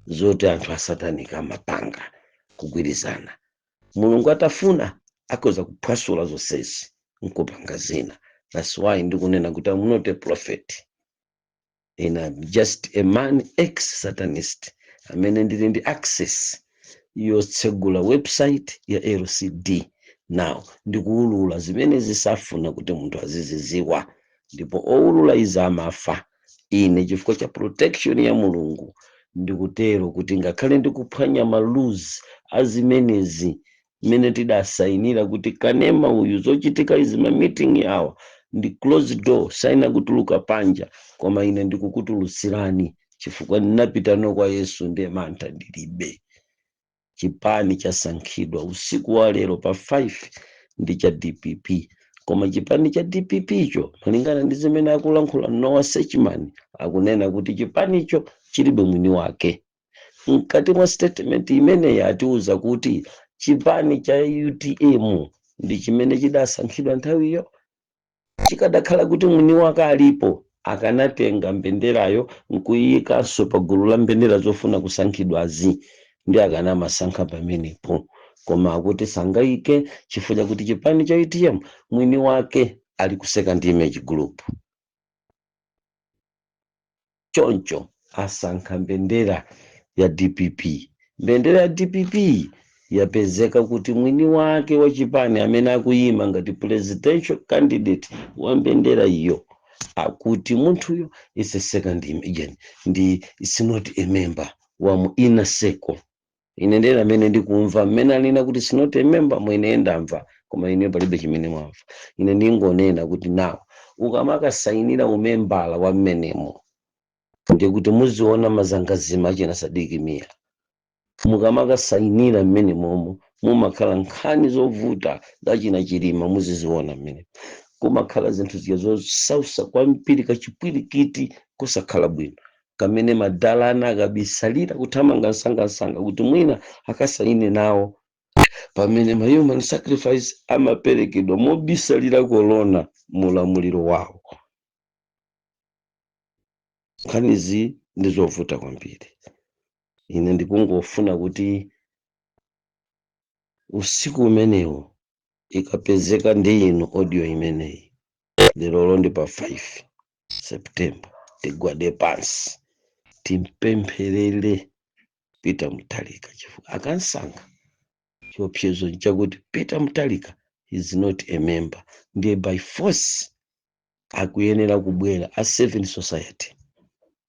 zoti anthu asatanika amapanga kugwirizana. Mulungu atafuna akhoza kuphwasula zonsezi nkupanga zina. That's why ndikunena kuti I'm not a prophet and I'm just a man, ex satanist, amene ndili ndi access yotsegula website ya LCD. Now ndikuwulula zimene zisafuna kuti munthu aziziziwa, ndipo owulula izi amafa. Ine chifukwa cha protection ya Mulungu ndikutero kuti ngakhale ndikuphwanya ma rules azimenezi mmene tidasayinira kuti kanema uyu, zochitika izi, ma meeting awa ndi closed door, saina kutuluka panja, koma ine ndikukutulutsirani chifukwa ndinapita kwa Yesu, ndiye mantha ndilibe. Chipani chasankhidwa usiku wa lero pa 5 ndi cha DPP, koma chipani cha DPP cho, malingana ndi zimene akulankhula Noah Sechman, akunena kuti chipanicho chilibe mwini wake. Mkati mwa statement imeneyi atiuza kuti chipani cha UTM ndi chimene chidasankhidwa nthawiyo. Chikadakhala kuti mwini wake alipo, akanatenga mbenderayo nkuyikanso pa gulu la mbendera zofuna kusankhidwazi, ndi akanamasankha pamenepo. Koma akuti sangayike chifukwa chakuti chipani cha UTM mwini wake ali ku Second Image Group. Choncho asankha mbendera ya DPP. Mbendera ya DPP yapezeka kuti mwini wake wa chipani amene akuyima ngati presidential candidate wa mbendera iyo, akuti munthuyo is a second image, ndi is not a member wa mu inner circle. Ine ndena amene ndikumva mmene alina kuti is not a member, mwene ndamva, koma ine palibe chimene mwamva. Ine ndingonena kuti nawo ukamakasayinira umembala wa mmenemo, ndikuti muziona mazangazima achina Sadiki Mia. Mukamakasayinira mmene momo mumakhala nkhani zovuta zachina Chilima, muziziona mmene kumakhala zinthu zija zosausa kwambiri, kachipwirikiti kusakhala bwino kamene madala ana akabisalira kuthamanga msangamsanga kuti mwina akasayine nawo, pamene ma human sacrifice amaperekedwa mobisalira korona mulamuliro wawo. Nkhanizi ndi zovuta kwambiri. Ine ndikungofuna kuti usiku umenewo ikapezeka ndi inu audio imeneyi, lerolo ndi pa 5 September, tigwade pansi timpempherere Peter Mutharika, chifukwa akansankha, chiopsezo nchakuti Peter Mutharika is not a member, ndiye by force akuyenera kubwera a Seven Society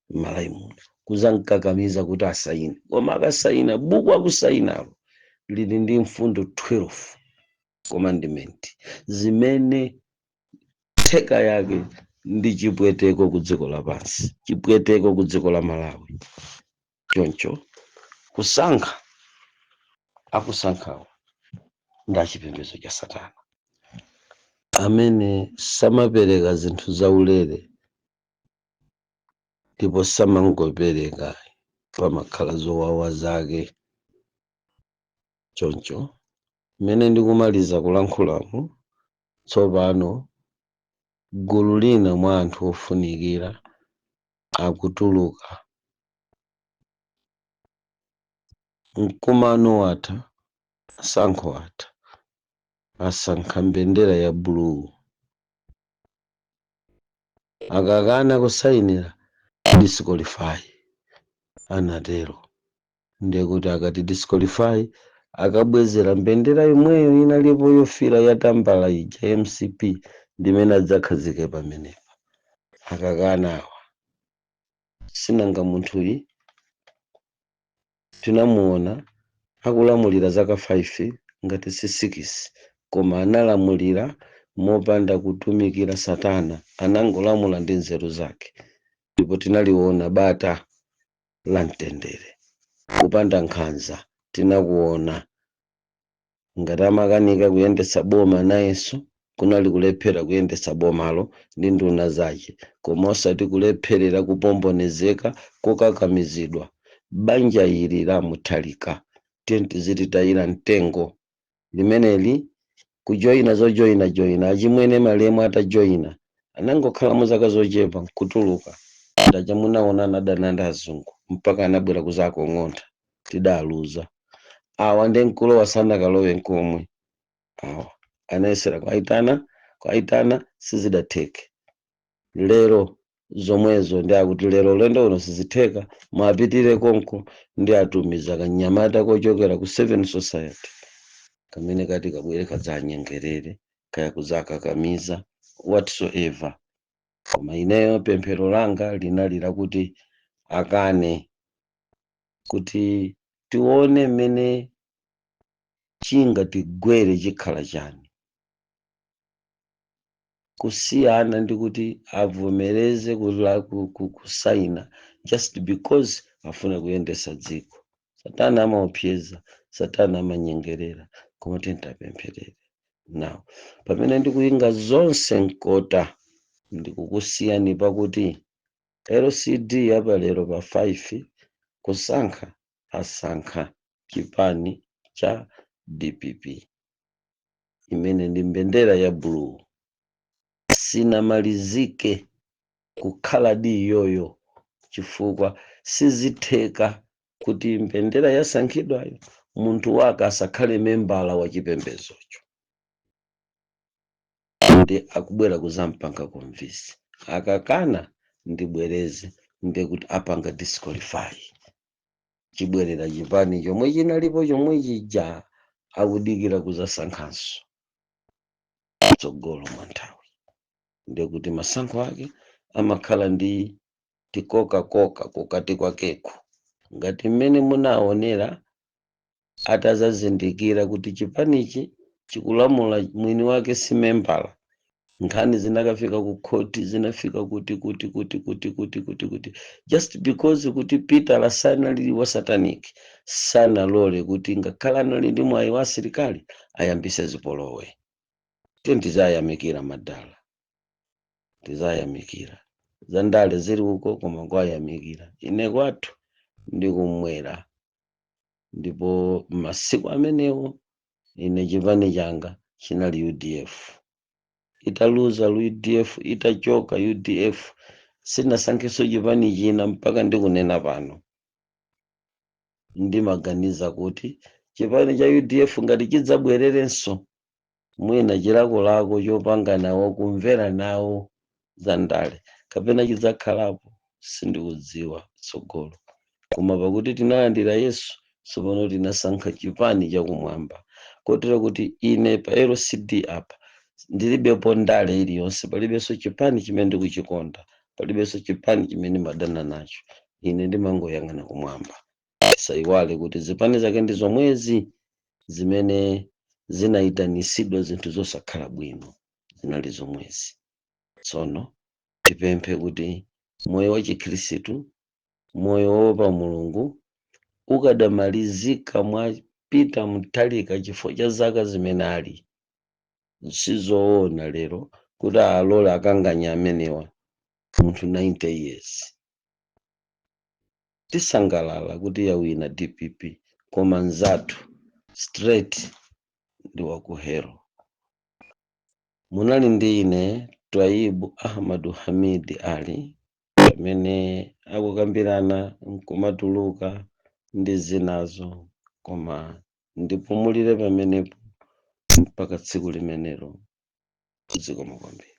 m'Malawi muno kuzankakamiza kuti asayine. Koma akasayina, buku akusayinalo lili ndi mfundo 12 commandment zimene theka yake ndi chipweteko ku dziko lapansi, chipweteko ku dziko la Malawi. Choncho kusankha akusankhawo ndi achipembedzo cha satana amene samapereka zinthu zaulere, ndipo samangopereka, pamakhala zowawa zake. Choncho mmene ndikumaliza kulankhulamo tsopano, gulu lina mwa anthu ofunikira akutuluka. Mkumano watha, sankho atha, asankha mbendera ya blue. Akakana kusayinira, disqualify, anatero. Ndiye kuti akati disqualify, akabwezera mbendera imweyo inalipo yofira yatambala ija, MCP, ndimene adzakhazike pamenepa akakana awa. Sinanga munthuyi tinamuona akulamulira zaka 5 ngati si 6, koma analamulira mopanda kutumikira satana, anangolamula ndi nzeru zake, ndipo tinaliona bata la mtendere kupanda nkhanza. Tinakuona ngati amakanika kuyendetsa boma, nayenso kunali kulephera kuyendetsa bomalo ndi nduna zake, koma osati kulepherera kupombonezeka kokakamizidwa. Banja ili la Mutharika tizititayira mtengo limeneli, kujoyina zojoyina joyina. Achimwene malemu atajoyina anangokhalamo zaka zochepa nkutuluka. Ndacha munaona anadana ndi azungu mpaka anabwera kuzakong'ontha, tidaluza. Awa ndi mkulowa sanakalowe nkomwe. Awa anayesera kwaitana kwaitana, sizidatheke. Lero zomwezo ndi akuti lero ulendo uno sizitheka, mwapitire konko. Ndi atumiza kanyamata kochokera ku Seven Society kamene kati kabwere kadzanyengerere, kaya kudzakakamiza, whatsoever. Koma ineyo pemphero langa linali lakuti akane, kuti tione mmene chingatigwere, chikhala chani, kusiyana ndi kuti avomereze kusaina just because afuna kuyendesa dziko. Satana amaopseza, Satana amanyengerera, koma tintapempherere. Now pamene ndikuyinga zonse mkota, ndikukusiyani pakuti LCD yapa lero pa 5 kusankha, asankha chipani cha DPP imene ndi mbendera ya blue. Sinamalizike kukhala di iyoyo, chifukwa sizitheka kuti mbendera yasankhidwayo munthu wake asakhale membala wa chipembezocho. Ndi akubwera kuzampanga convince, akakana, ndibwereze, ndi kuti apanga disqualify, chibwerera chipani chomwe chinalipo chomwe chija, akudikira kuzasankhanso tsogolo mwa nthawi. Ndikuti masankho ake amakhala ndi tikokakoka kukati kwakeko, ngati mmene munaonera atazazindikira kuti chipanichi chikulamula mwini wake si membala. Nkhani zinakafika ku khoti, zinafika kuti kuti kuti kuti kuti kuti kuti just because kuti Peter sanali wa satanic, sanalole kuti ngakhale anali ndi mwayi wa asilikali ayambise zipolowe. Tiye tizayamikira madala, tizayamikira zandale zili uko, koma kwayamikira ine kwathu ndikumwera. Ndipo masiku amenewo ine chipani changa chinali UDF. Italuza UDF, itachoka UDF, sinasankhenso chipani china mpaka ndikunena pano. Ndimaganiza kuti chipani cha UDF ngati chidzabwererenso, mwina chilakolako chopanga nawo, kumvera nawo zandale, kapena chidzakhalapo, sindikudziwa tsogolo. Koma pakuti tinalandira Yesu, tsopano tinasankha chipani chakumwamba, kotero kuti ine pa LCD apa ndilibepo ndale iliyonse, palibenso chipani chimene ndikuchikonda, palibenso chipani chimene madana nacho. Ine ndimangoyang'ana kumwamba. Tisayiwale kuti zipani zake ndi zomwezi zimene zinayitanisidwa zinthu zosakhala bwino, zinali zomwezi. Tsono tipemphe kuti moyo wa Chikhristu, moyo woopa Mulungu, ukadamalizika mwa Peter Mutharika chifukwa cha zaka zimene ali. Sizoona lero kuti alole akanganya amenewa, munthu 90 years. Tisangalala kuti yawina DPP, koma nzathu straight ndi wakuhero. Munali ndi ine Twaibu Ahmadu Hamidi Ali, amene akukambirana nkumatuluka ndi zinazo, koma ndipumulire pamenepo mpaka tsiku limenelo. Zikomo kwambiri.